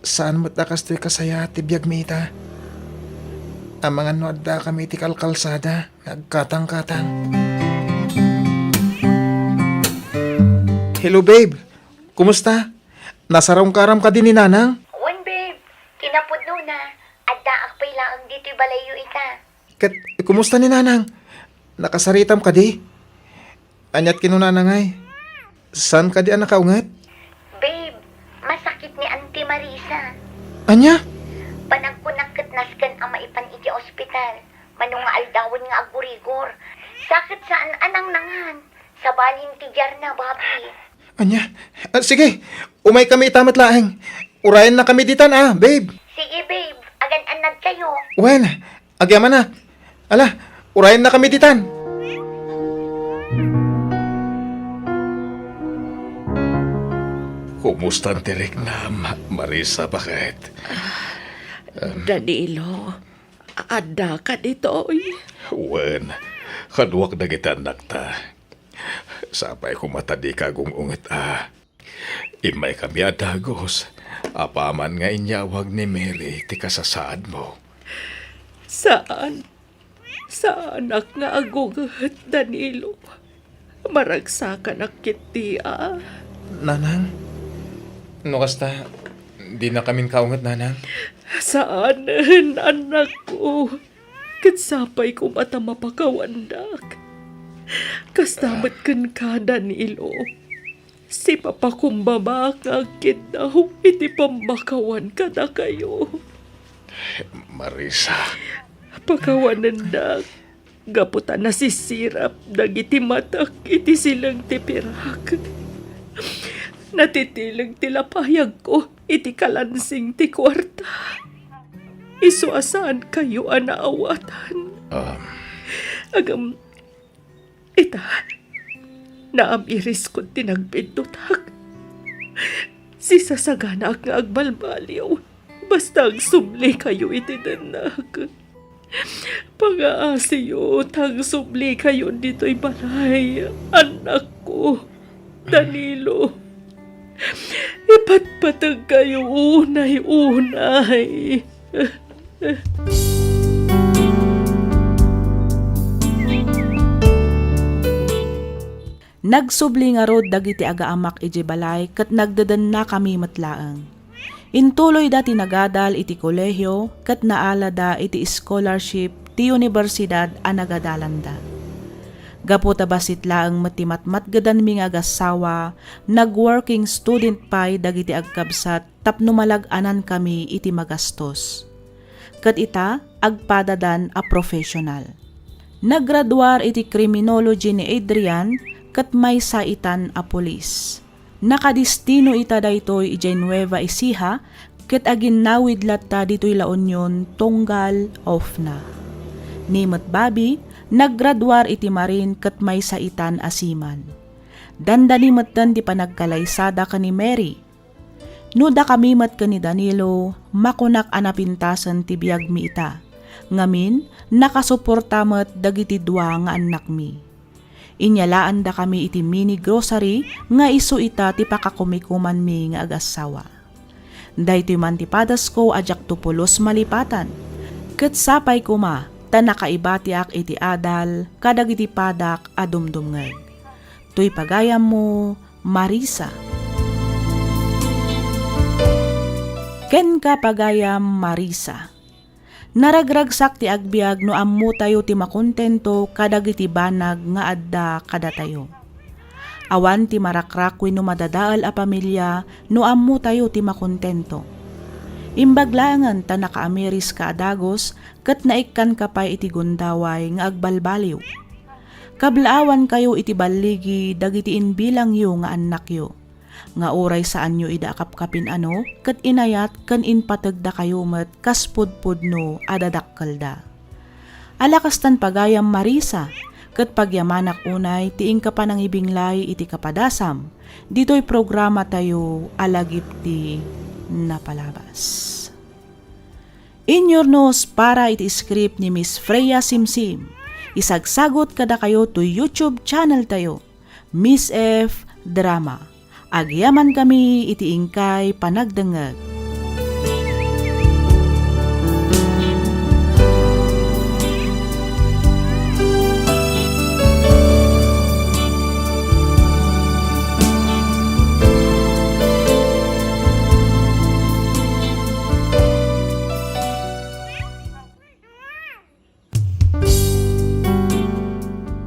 saan met a kastoy kasayaat ti biagmi ita. Amangan no addakami iti kalkalsada nga agkatangkatang. Hello, babe. Kumusta? Nasarungkaram kadi ni Nanang? Wen, babe. Kinapudnona, addaak pay laeng ditoy balayyo ita. Ket, kumusta ni Nanang? Nakasaritam kadi? Aniat kinunana ngay? Saan kadi a nakaunget? Babe, masakit ni Auntie Marisa. Ania? Panagkunak ket nasken a maipan iti ospital. Mano nga aldawen nga aggurigor. Sa ket saan a nangnangan. Sabalin ti diarna, Babi. Ania? Ah, sige, umaykami ita met laeng. Urayennakami ditan, a, babe. Sige, babe. Agan-annadkayo. Wen, agyamanak. Ala, urayennakami ditan. Kumusta ti riknam, Marisa, baket? Danilo, addaka ditoy? Wen, kaduak dagiti annakta. Sapay koma ta dika agung-unget a. Immaykami a dagus, apaman nga inyawag ni Mary ti kasasaadmo. Saan. Saanak nga agunget, Danilo. Maragsakanak ketdi a. Nanang, no kasta, dinakamin kaunget, Nanang? Saanen, anakko. Ket sapay koma ta mapakawandak. Kasta met kenka, Danilo. Sipapakumbabak nga agkiddaw iti pammakawan kadakayo. Marisa. Pakawanendak gapu ta nasisirap dagiti matek iti sileng ti pirak. Natitileng ti lapayagko iti kalansing ti kuarta. Isu a saankayo a naawatan. Um. Agam, ita, Naam-iriskon ti nagbinnotak. Sisasaganaak nga agbalbaliw. Basta agsubli kayo iti dennak. Pangaasiyo ta agsubli kayo ditoy balay, annakko, Danilo. Ipatpateg kayo unay-unay. Nagsubli ngarud dagiti agaamak idiay balay ket nagdedennakami met laeng. Intuloyda ti nagadal iti kolehio ket naalada iti scholarship ti universidad a nagadalanda. Gapu ta bassit laeng met ti matmatgedanmi nga agassawa, nag-working student pay dagiti agkabsat tapno malag-anankami iti magastos. Ket ita, agpadadan a professional. Naggraduar iti criminology ni Adrian ket maysa itan a pulis. Nakadestino ita daytoy idiay Nueva Ecija ket aginnawid latta ditoy La Union tunggal ofna. Ni met Bobby, naggraduar iti Marine ket maysa itan a seaman. Dandani metten ti panagkalaysada ken ni Mary. No dakami met ken ni Danilo, makunak a napintasen ti biagmi ita. Ngamin, nakasuporta met dagiti dua nga annakmi. Inyalaandakami iti mini grocery nga isu ita ti pakakumikumanmi nga agassawa. Daytoy man ti padasko a diakto pulos malipatan. Ket sapay koma ta nakaibatiak iti adal kadagiti padak a dumdumngeg. Toy pagayammo, Marisa. Kenka, pagayam Marisa. Naragragsak ti agbiag no ammotayo ti makontento kadagiti banag nga adda kadatayo. Awan ti marakrak wenno madadael a pamilia no ammotayo ti makontento. Imbag laengen ta nakaamiriska a dagus ket naikkanka pay iti gundaway nga agbalbaliw. Kablaawankayo iti balligi dagiti imbilangyo nga annakyo, nga uray saanyo ida a kapkapin-ano ket inayat ken impategdakayo met kas pudpudno a dadakkelda. Ala kastan pagayam Marisa, ket pagyamanak unay ti inka panangibinglay iti kapadasam ditoy programatayo a Lagip ti Napalabas. Inyurnos para iti script ni Miss Freya Simsim. Isagsagot kadakayo toy YouTube channel tayo, Miss F Drama. Agyamankami iti inkay panagdengngeg.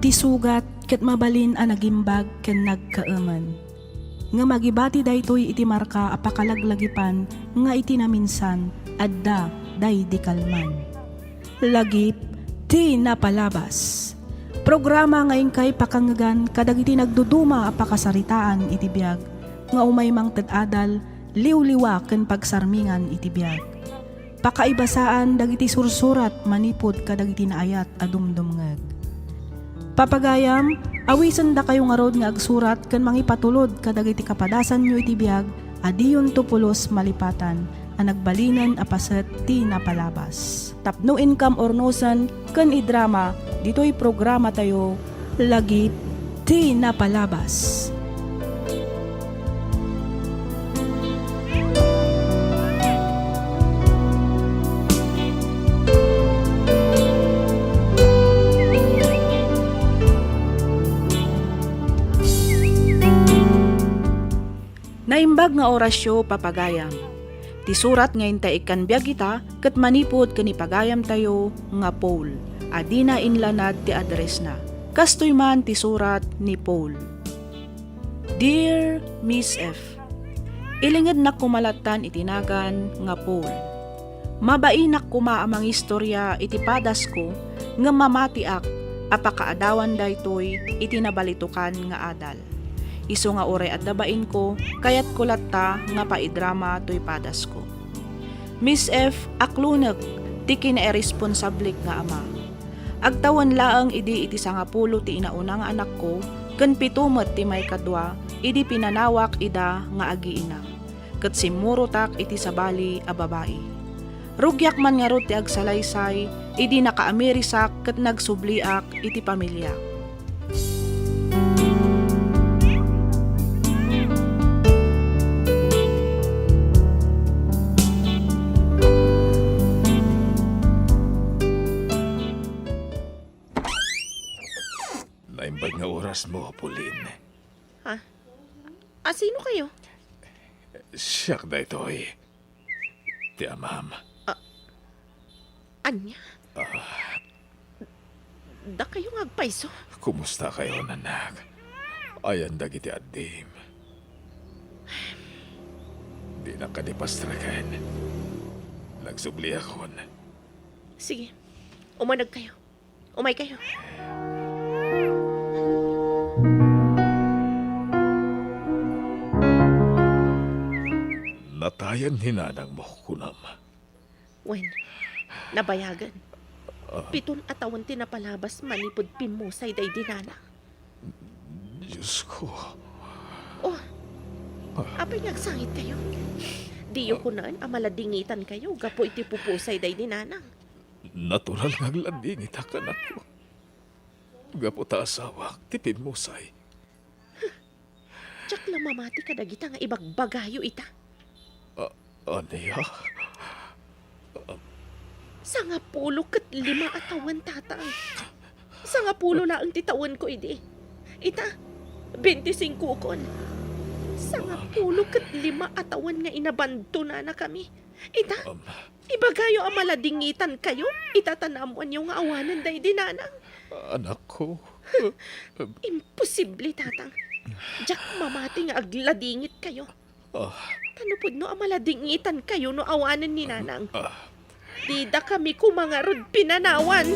Ti sugat ket mabalin a nagimbag ken nagkaemen. Ngem agibati daytoy iti marka a pakalaglagipan nga iti naminsan, adda daydi kalman. Lagip ti Napalabas. Programa nga inkay pakangngegan kadagiti nagduduma a pakasaritaan iti biag nga umay mangted adal, liwliwa ken pagsarmingan iti biag. Pakaibasaan dagiti sursurat manipud kadagiti naayat a dumdumngeg. Papagayam, awisendakayo ngarud nga agsurat ken mangipatulod kadagiti kapadasanyo iti biag a diyonto pulos malipatan a nagbalinen a paset ti napalabas. Tapno inkam urnosen ken idrama ditoy programatayo, Lagip ti Napalabas. Naimbag nga orasyo, papagayam. Ti surat nga intay ikkan biag ita ket manipud ken ni pagayamtayo nga Paul, a dina inlanad ti addressna. Kastoy man ti surat ni Paul. Dear Miss F, ilingednak koma lattan iti nagan nga Paul. Mabainak koma a mangistorya iti padasko ngem mamatiak a pakaadawan daytoy iti nabalitokan nga adal. Isu nga uray adda bainko, kayatko latta nga paidrama toy padasko. Miss F, aklonek ti kinairesponsablik nga ama. Agtawen laeng idi iti sangapulo ti inauna nga anakko, ken pito met ti maikadua idi pinanawak ida nga agiina, ket simmurotak iti sabali a babai. Rugiak man ngarud ti agsalaysay idi nakaamirisak ket nagsubliak iti pamiliak. Naimbag nga orasmo, Pauline. Ha? A, sino kayo? Siak daytoy. Ti amam. A, ania? Ah. Dakayo nga agpayso? Kumusta kayo, anak? Ayan dagiti addim. Dinak kadi pastreken. Nagsubliakon. Sige. Umaneg kayo. Umay kayo. Natayan ni nanangmo, kunam. Wen, nabayagen. Ah. Piton a tawen ti napalabas manipud pimmusay daydi nanang. Diyos ko. Oh, apay nga agsangit kayo? Diyo kunaen a maladingitan kayo gapu iti pupusay daydi nanang. Natural nga agladingitak, anakko. Gapu ta asawak ti pimmusay. Diak la mamati kadagita nga ibagbagayo ita. A-, ania? Sangapulo ket lima a tawen, Tatang. Sangapulo laeng ti tawenko idi. Ita, bente singkokon. Sangapulo ket lima a tawen nga inabandonanakami. Ita, Am. Ibagayo a maladingitankayo ita ta naammoanyo nga awanen daydi nanang. Anakko. Imposible, Tatang. Diak mamati nga agladingitkayo. Ah. Ta no pudno a maladingitankayo no awanen ni nanang, Ah. didakami koma ngarud pinanawan.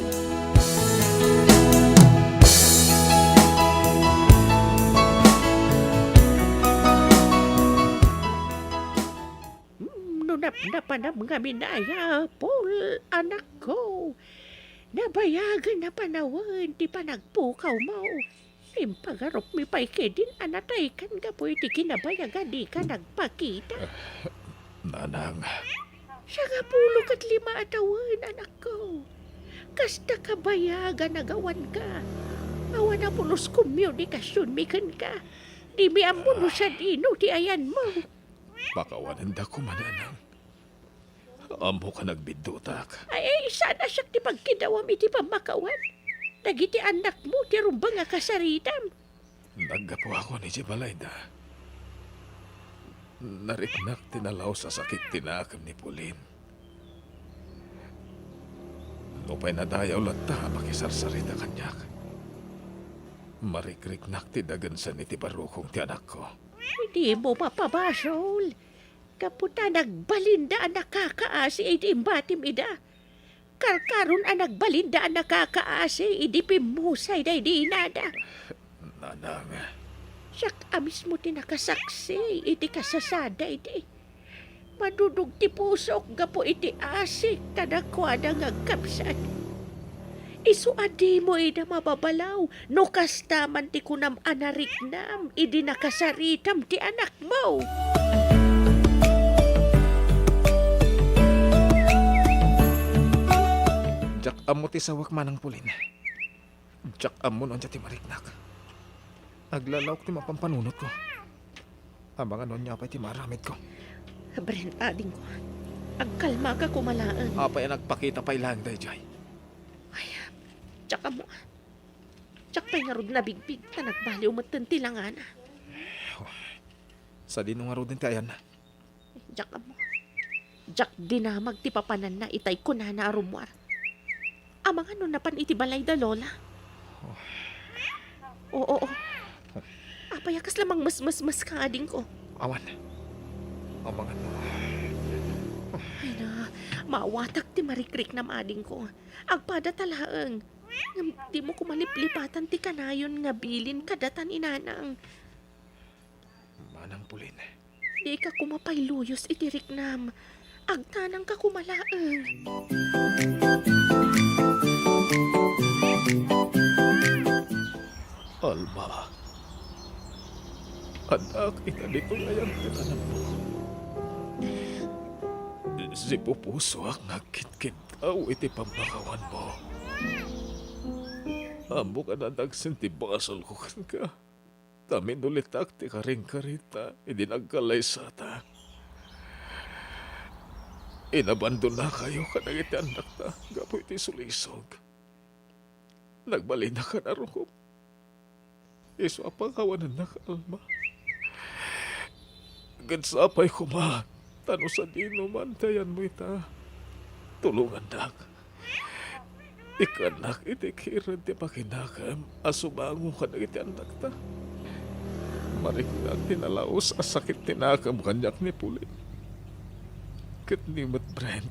Hmm, no napnapanam ngamin aya, Paul, anakko, nabayagen a panawen ti panagpukawmo. Impagarupmi pay kedin a nataykan gapu iti kinabayag a dika nagpakita. Ah, nanang. Sangapulo ket lima a tawen, anakko. Kasta kabayag a nagawanka. Awan a pulos komunikasionmi kenka. Dimi ammo no sadino ti ayanmo. Pakawanenda koma, nanang. Ammok a nagbiddutak. Ay, ay, saan a siak ti pagkidawam iti pammakawan? Dagiti annakmo ti rumbeng a kasaritam. Naggapuakon iti balayda. Nariknak ti nalaus a sakit ti naakem ni Pauline. Nupay nadayaw latta a makisarsarita kaniak, marikriknak ti dagensen iti barukong ti anakko. Dimo mapabasol. Gapu ta nagbalinda a nakakaasi idi imbatim ida. Karkaron a nagbalinda a nakakaasi idi pimmusay daydi inada. Nanang. Siak a mismo ti nakasaksi iti kasasada idi. Madudog ti pusok gapu iti asik kadakuada nga agkabsat. Isu a dimo ida mababalaw no kasta man ti kunam a nariknam idi nakasaritam ti anakmo. Diak ammo ti sawak manang Pauline. Diak ammo no ania ti mariknak. Aglalaok ti mapanpanunotko. Amangan no ania pay ti maaramidko. Brent, adingko, agkalmaka koma laeng. Apay a nagpakita pay laeng daydiay? Ay, diak ammo. Diak pay ngarud nabigbig ta nagbaliw metten ti langana. Sadino ngaruden ti ayanna? Diak ammo. Diak dinamag ti papananna itay kunana a rummuar. Amangan no napan iti balay da Lola. Oh. Oo, oo. Apay a kasla mangmesmesmeska, adingko? Awan. Amangan no. Ay na, maawatak ti marikriknam, adingko. Agpadata laeng. Ngem dimo koma liplipatan ti kanayon nga bilin kadata ni nanang. Manang Pauline. Dika koma pay luyos iti riknam. Agtanangka koma laeng. Alma, Anak, ita ditoy ayan ti kanammo. Sipupusoak nga agkitkidkaw iti pammakawanmo. Ammok a nadagsen ti basolko kenka. Ta minulitak ti karingkarita idi nagkallaysata. Inabandonakayo kadagiti annakta gapu iti sulisog. Nagbalinak a narukom. Isu a pakawanennak Alma. Ket sapay koma, ta no sadino man ti ayanmo ita, tulongannak. Ikkannak iti kired ti pakinakem a sumango kadagiti annakta. Mariknak ti nalaus a sakit ti nakem kaniak ni Pauline. Ket ni met Brent.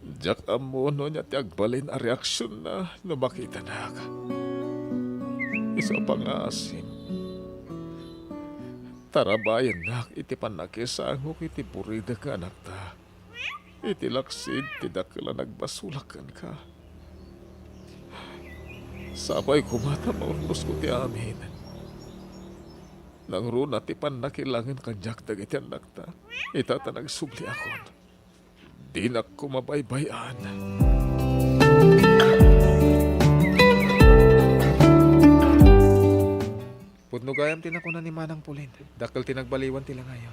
Diak ammo no ania ti agbalin a reaksionna no makitanak. Isu a pangngaasim, tarabayennak iti pannakisangok iti buridek nga anakta. Iti laksid ti dakkel a nagbasolak kenka. Sapay koma ta maurnosko ti amin. Nangruna ti pannakilangen kaniak dagiti annakta. Ita ta nagsubliakon. Dinak koma baybay-an. Pudno gayam ti nakuna ni Manang Pauline. Dakkel ti nagbaliwan ti langayo.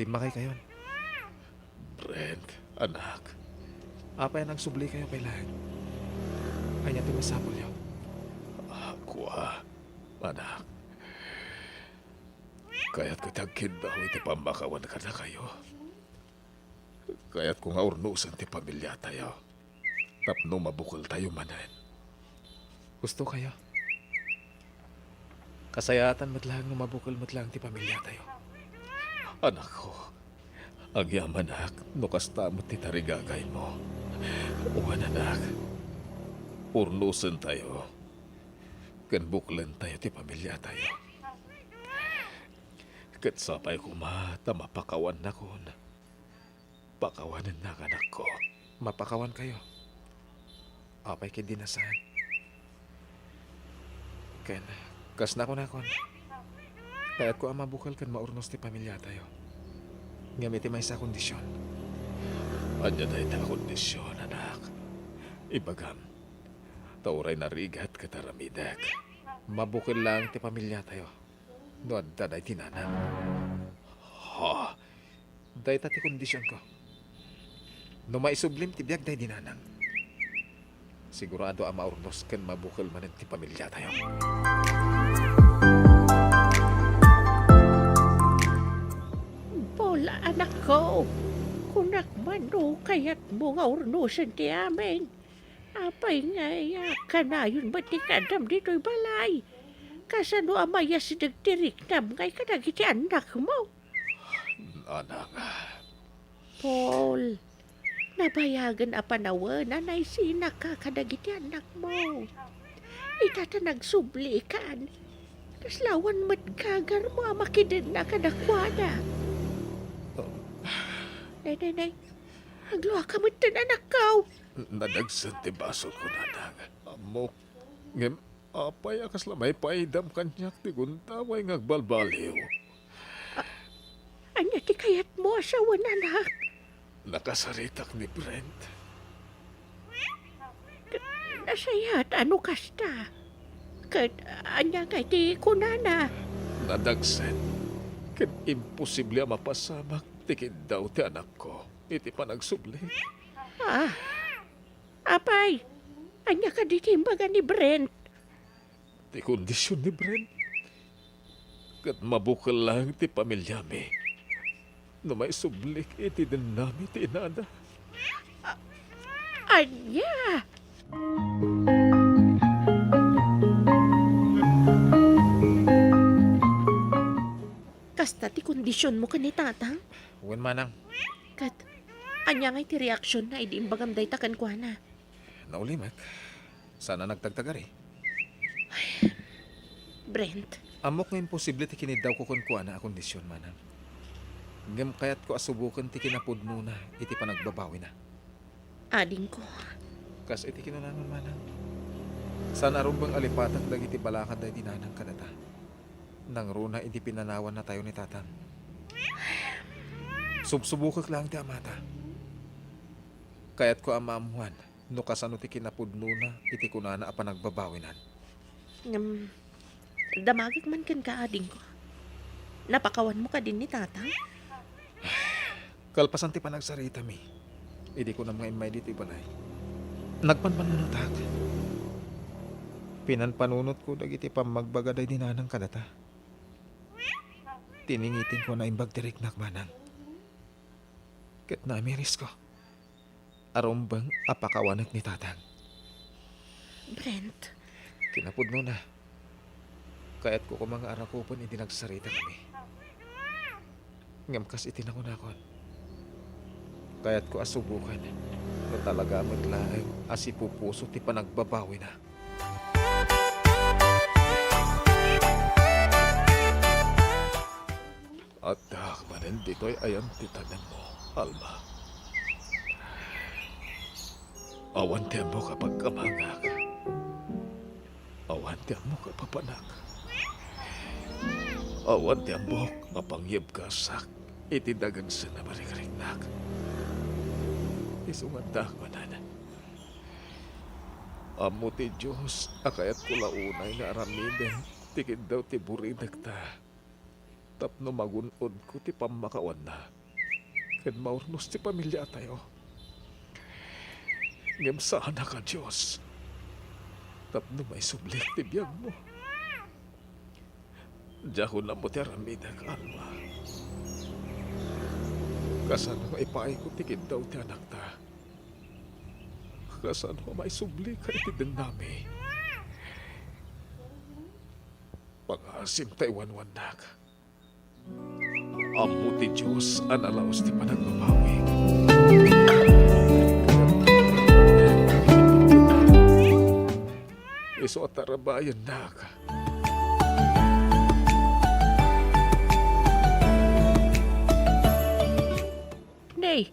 Limmakaykayon. Brent, anak. Apay a nagsublikayo pay laeng? Ania ti masapulyo? Ah, kua, anak. Kayatko ti agkiddaw iti pammakawan kadakayo. Kayatko nga urnosen ti pamiliatayo tapno mabukeltayo manen. Gustokayo? Kasayaatan met laeng no mabukel met laeng ti pamiliatayo. Anakko, agyamanak no kasta met ti tarigagaymo. Wen, anak, urnosentayo ken buklentayo ti pamiliatayo. Ket sapay koma ta mapakawannakon. Pakawanennak, anakko. Mapakawankayo. Apay ketdi a saan? Ken, kas nakunakon, kayatko a mabukel ken maurnos ti pamiliatayo. Ngem iti maysa a kondision. Ania dayta a kondision, anak? Ibagam, ta uray narigat ket aramidek. Mabukel laeng ti pamiliatayo no adda daydi nanang. Ha? Dayta ti kondisionko. No maisublim ti biag daydi nanang, sigurado a maurnos ken mabukel manen ti pamiliatayo. Paul, anakko, kunak man no kayatmo nga urnosen ti amin. Apay ngay a kanayon met ti kaadam ditoy balay? Kasano a mayasideg ti riknam ngay kadagiti annakmo? Nanang. Paul, nabayagen a panawen a naisinaka kadagiti annakmo. Ita ta nagsublikan, kasla awan met gagarmo a makidenna kadakuada. Nay, nay, nay, agluaka metten, anakko. Nadagsen ti basolko, nanang. Ammok. Ngem apay a kasla maipaidam kaniak ti gundaway nga agbalbaliw? A-, ania ti kayatmo a sawen, anak? Nakasaritak ni Brent. Nasayaat a no kasta. Ket ania ngay ti kunana? Nadagsen. Ket imposible a mapasamak ti kiddaw ti anakko iti panagsubli. Ah, apay, ania kadi ti imbaga ni Brent? Ti kondision ni Brent, ket mabukel laeng ti pamiliami no maisublik iti dennami ti inada. Ania? Kasta ti kondisionmo ken ni Tatang? Wen, manang. Ket ania ngay ti reaksionna idi imbagam dayta kenkuana? Naulimek. Saan a nagtagtagari. Brent. Ammok nga imposible ti kiniddawko kenkuana a kondision, manang. Ngem kayatko a suboken ti kinapudnona iti panagbabawina. Adingko. Kas iti kinunana, manang, saan a rumbeng a lipatak dagiti balakad daydi nanang kadata. nangruna idi pinanawannatayo ni Tatang. Subsubokek laeng ti amata. Kayatko a maammoan no kasano ti kinapudnona iti kunana a panagbabawinan. Ngem, damagek man kenka, adingko. Napakawanmo kadin ni Tatang? Kalpasan ti panagsaritami, idi kunam nga immay ditoy balay, nagpanpanunotak. Pinanpanunotko dagiti pammagbaga daydi nanang kadata. Tiningitingko a naimbag ti riknak, manang. Ket namirisko a rumbeng a pakawanek ni Tatang. Brent. Kinapudnona, kayatko koma nga arakupen idi nagsaritakami. Ngem kas iti nakunakon, kayatko a suboken no talaga met laeng a sipupuso ti panagbabawina. Addaak manen ditoy ayan ti tanemmo, Alma. Awan ti ammok a pagkamangak. Awan ti ammok a papanak. Awan ti ammok a pangyebkasak iti dagensen a marikriknak. Isu nga addaak manen. Ammo ti Dios a kayatko la unay nga aramiden ti kiddaw ti burinekta tapno magun-odko ti pammakawanna ken maurnos ti pamiliatayo. Ngem saanaka, Dios, tapno maisublik ti biagmo. Diakon ammo ti aramidek, Alma. Kasano nga ipaayko ti kiddaw ti anakta? Kasano nga maisublika iti dennami? Pangaasim ta iwanwannak. Ammo ti Dios a nalaus ti panagbabawi. Isu a tarabayennak. Nay,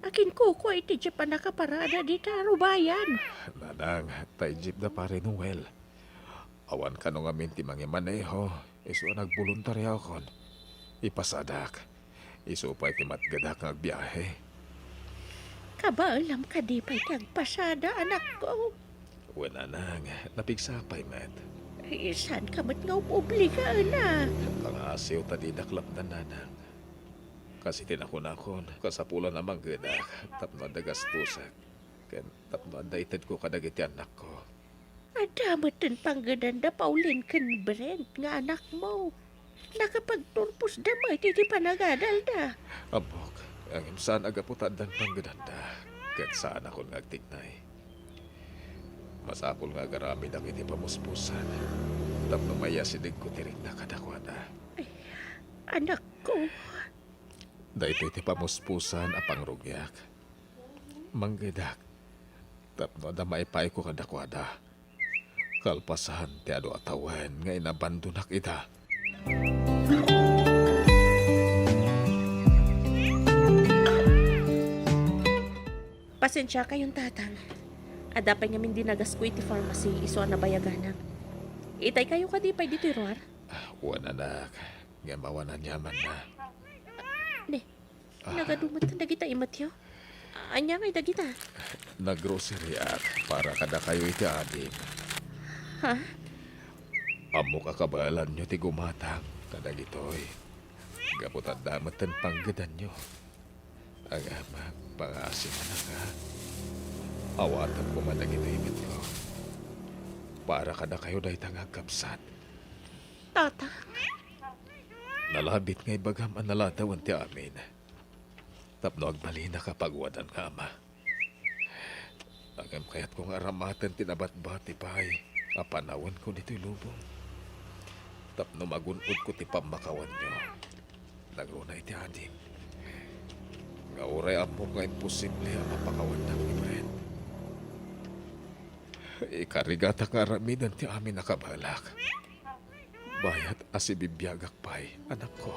akin kukua iti jeep a nakaparada dita rubayan? Nanang, tay jeep da Pare Noel. Awan kano ngamin ti mangimaneho, isu a nagboluntario kon. Ipasadak. Isu pay ti matgedak nga agbiahe. Kabaelam kadi pay ti agpasada, anakko? Wen, nanang, napigsa pay met. Ay, saanka met nga umobligaen a? Pangngaasim ta didak lapdan, nanang. Kas iti nakunakon, kasapulan a manggedak tapno adda gastosek ken tapno adda itedko kadagiti annakko. Adda metten panggedanda, Pauline ken Brent nga anakmo. Nakapagturposda met iti panagadalda. Ammok, ngem saan a gapu ta addan panggedanda, ket saanakon nga agtignay. Masapul nga agaramidak iti pamuspusan tapno maiyasidegko ti rikna kadakuada. Ay, anakko. Daytoy ti pamuspusan a pangrugiak. Manggedak tapno adda maipaayko kadakuada. Kalpasan ti adu a tawen nga inabandonak ida. Pasensiakayon, Tatang. Adda pay ngamin dinagasko iti pharmacy isu a nabayaganak. Itaykayo kadi pay ditoy ruar? Ah, wen, anak. Ngem awan aniamanna. Ni, Ah. Nagadu met dagita imatyo? Ania ngay dagita? Naggroceryak para kadakayo iti adim. Ha? Ammok a kabaelanyo ti gumatang kadagitoy. Gapu ta adda metten panggedanyo. Agama, pangngaasim, anak, a. Awatem koma dagiti imatko. Para kadakayo dayta nga agkabsat. Tatang. Nalabit nga ibagam a naladawen ti amin tapno agbalinaka a paguadan nga ama. Ngem kayatko nga aramaten ti nabatbati pay a panawenko ditoy lubong tapno magun-odko ti pammakawanyo nangruna iti adim. Nga uray ammok nga imposible a mapakawannak ni Brent, ikarigatak nga aramiden ti amin a kabaelak. Bayat a sibibiagak pay, anakko.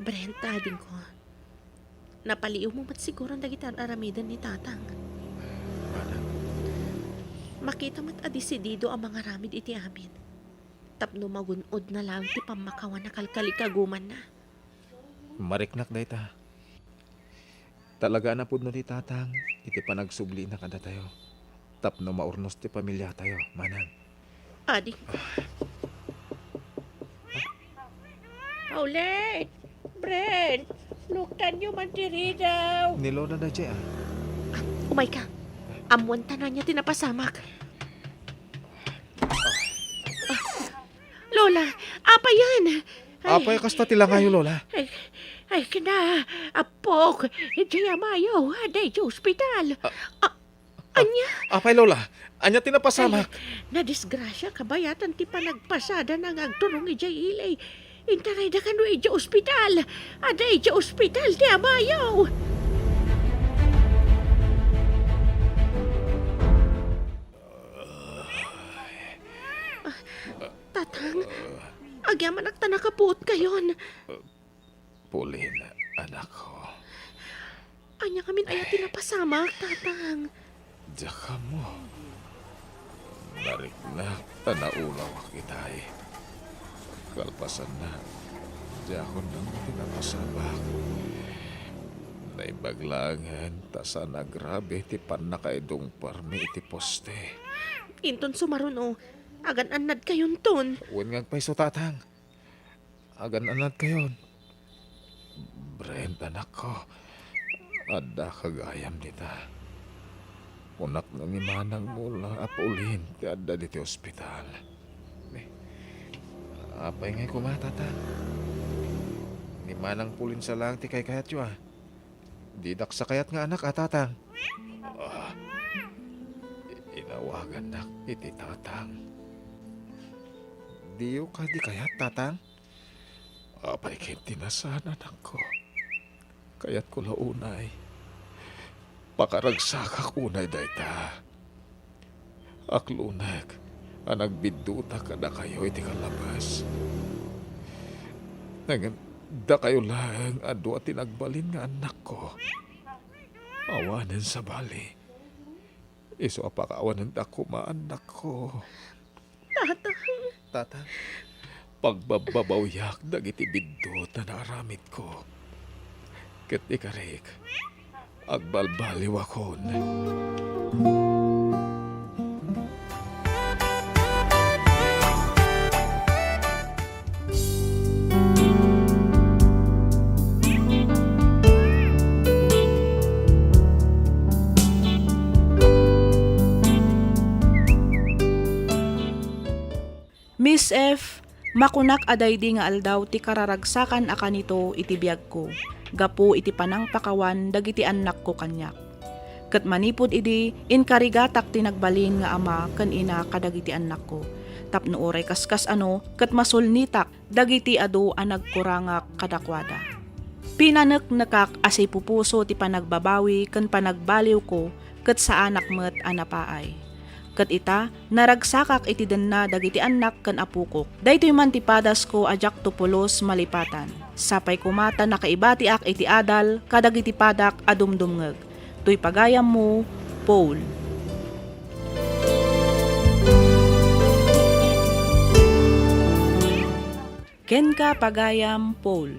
Brent, Adingko, napaliiwmo met siguro dagiti ar-aramiden ni Tatang. Manang? Makita met a desidido a mangaramid iti amin tapno magun-odna laeng ti pammakawan a kalkalikagumanna. Mariknak dayta. Talaga a napudno ti Tatang iti panagsublina kadatayo tapno maurnos ti pamiliatayo, Manang. Adi. Paulette! Brent! Luktanyo man ti ridaw! Ni Lola daydiay, a. Ah, umayka. Ammoan ta ania ti napasamak. Ah, Lola, apay yan? Ay. Apay kasta ti langayo, Lola? Ay, ay, kina, apok, idiay amayo, adda idiay ospital. Ah, ah, ania? Apay, Lola, ania ti napasamak? Ay, nadisgrasia kabayatan ti panagpasadana nga agturong idiay ili. Intarayda kano idiay ospital. Adda idiay ospital ti amayo. Ah, Tatang, agyamanak ta nakapuotkayon. Pauline, anakko. Ania ngamin aya ti napasamak, Tatang? Diak ammo. Nariknak ta naulawak itay. Kalpasanna, diakon ammo ti napasamak. Naimbag laengen ta saan a grabe ti pannakaidungpermi iti poste. Inton sumaruno, agan-annadkayonton. Wen nga agpayso, Tatang. Agan-annadkayon. Brent, anakko, addaka gayam dita. Kunakno ni manangmo la a Pauline ti adda ditoy ospital. Eh, apay ngay koma, Tatang? Ni manang Pauline sa laeng ti kaykayatyo, a. Didak sa kayat nga anak a, Tatang. Ah, i-, inawagannak iti Tatang. Diyo kadi kayat, Tatang? Apay ket ti nasaan, anakko? Kayatko la unay. Pakaragsakak unay dayta. Aklunek a nagbiddutak kadakayo iti kalabas. Ngem dakayo laeng a dua ti nagbalin nga annakko. Awanen sabali. Isu a pakawanendak koma, annakko. Tatang. Tatang, pagbabbabawiak dagiti biddut a naaramidko. Ket ikarik, agbalbaliwakon. Miss F, makunak a daydi nga aldaw ti kararagsakan a kanito iti biagko, gapu iti panangpakawan dagiti annakko kaniak. Ket manipud idi, inkarigatak ti nagbalin nga ama ken ina kadagiti annakko, tapno uray kaskas-ano ket masulnitak dagiti adu a nagkurangak kadakuada. Pinaneknekak a sipupuso ti panagbabawi ken panagbaliwko ket saanak met a napaay. Ket ita, naragsakak iti denna dagiti annak ken apokok. Daytoy man ti padasko a diakto pulos malipatan. Sapay koma ta nakaibatiak iti adal kadagiti padak a dumdumngeg. Toy pagayammo, Paul. Kenka, pagayam Paul.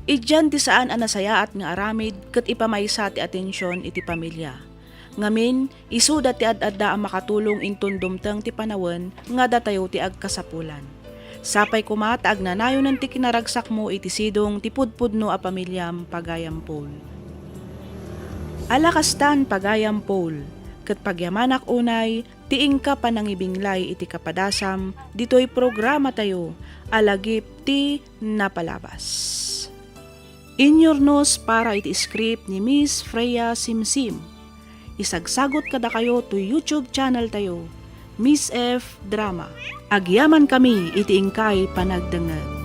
Idian ti saan a nasayaat nga aramid ket ipamaysa ti atension iti pamilia. Ngamin, isuda ti ad-adda a makatulong inton dumteng ti panawen nga datayo ti agkasapulan. Sapay koma ta agnanayonen ti kinaragsakmo iti sidong ti pudpudno a pamiliam, pagayam Paul. Ala kastan, pagayam Paul, ket pagyamanak unay ti inka panangibinglay iti kapadasam ditoy programatayo a Lagip ti Napalabas. Inyurnos para iti script ni Miss Freya Simsim. Isagsagut kadakayo toy YouTube channel tayo, Miss F Drama. Agyamankami iti inkay panagdengngeg.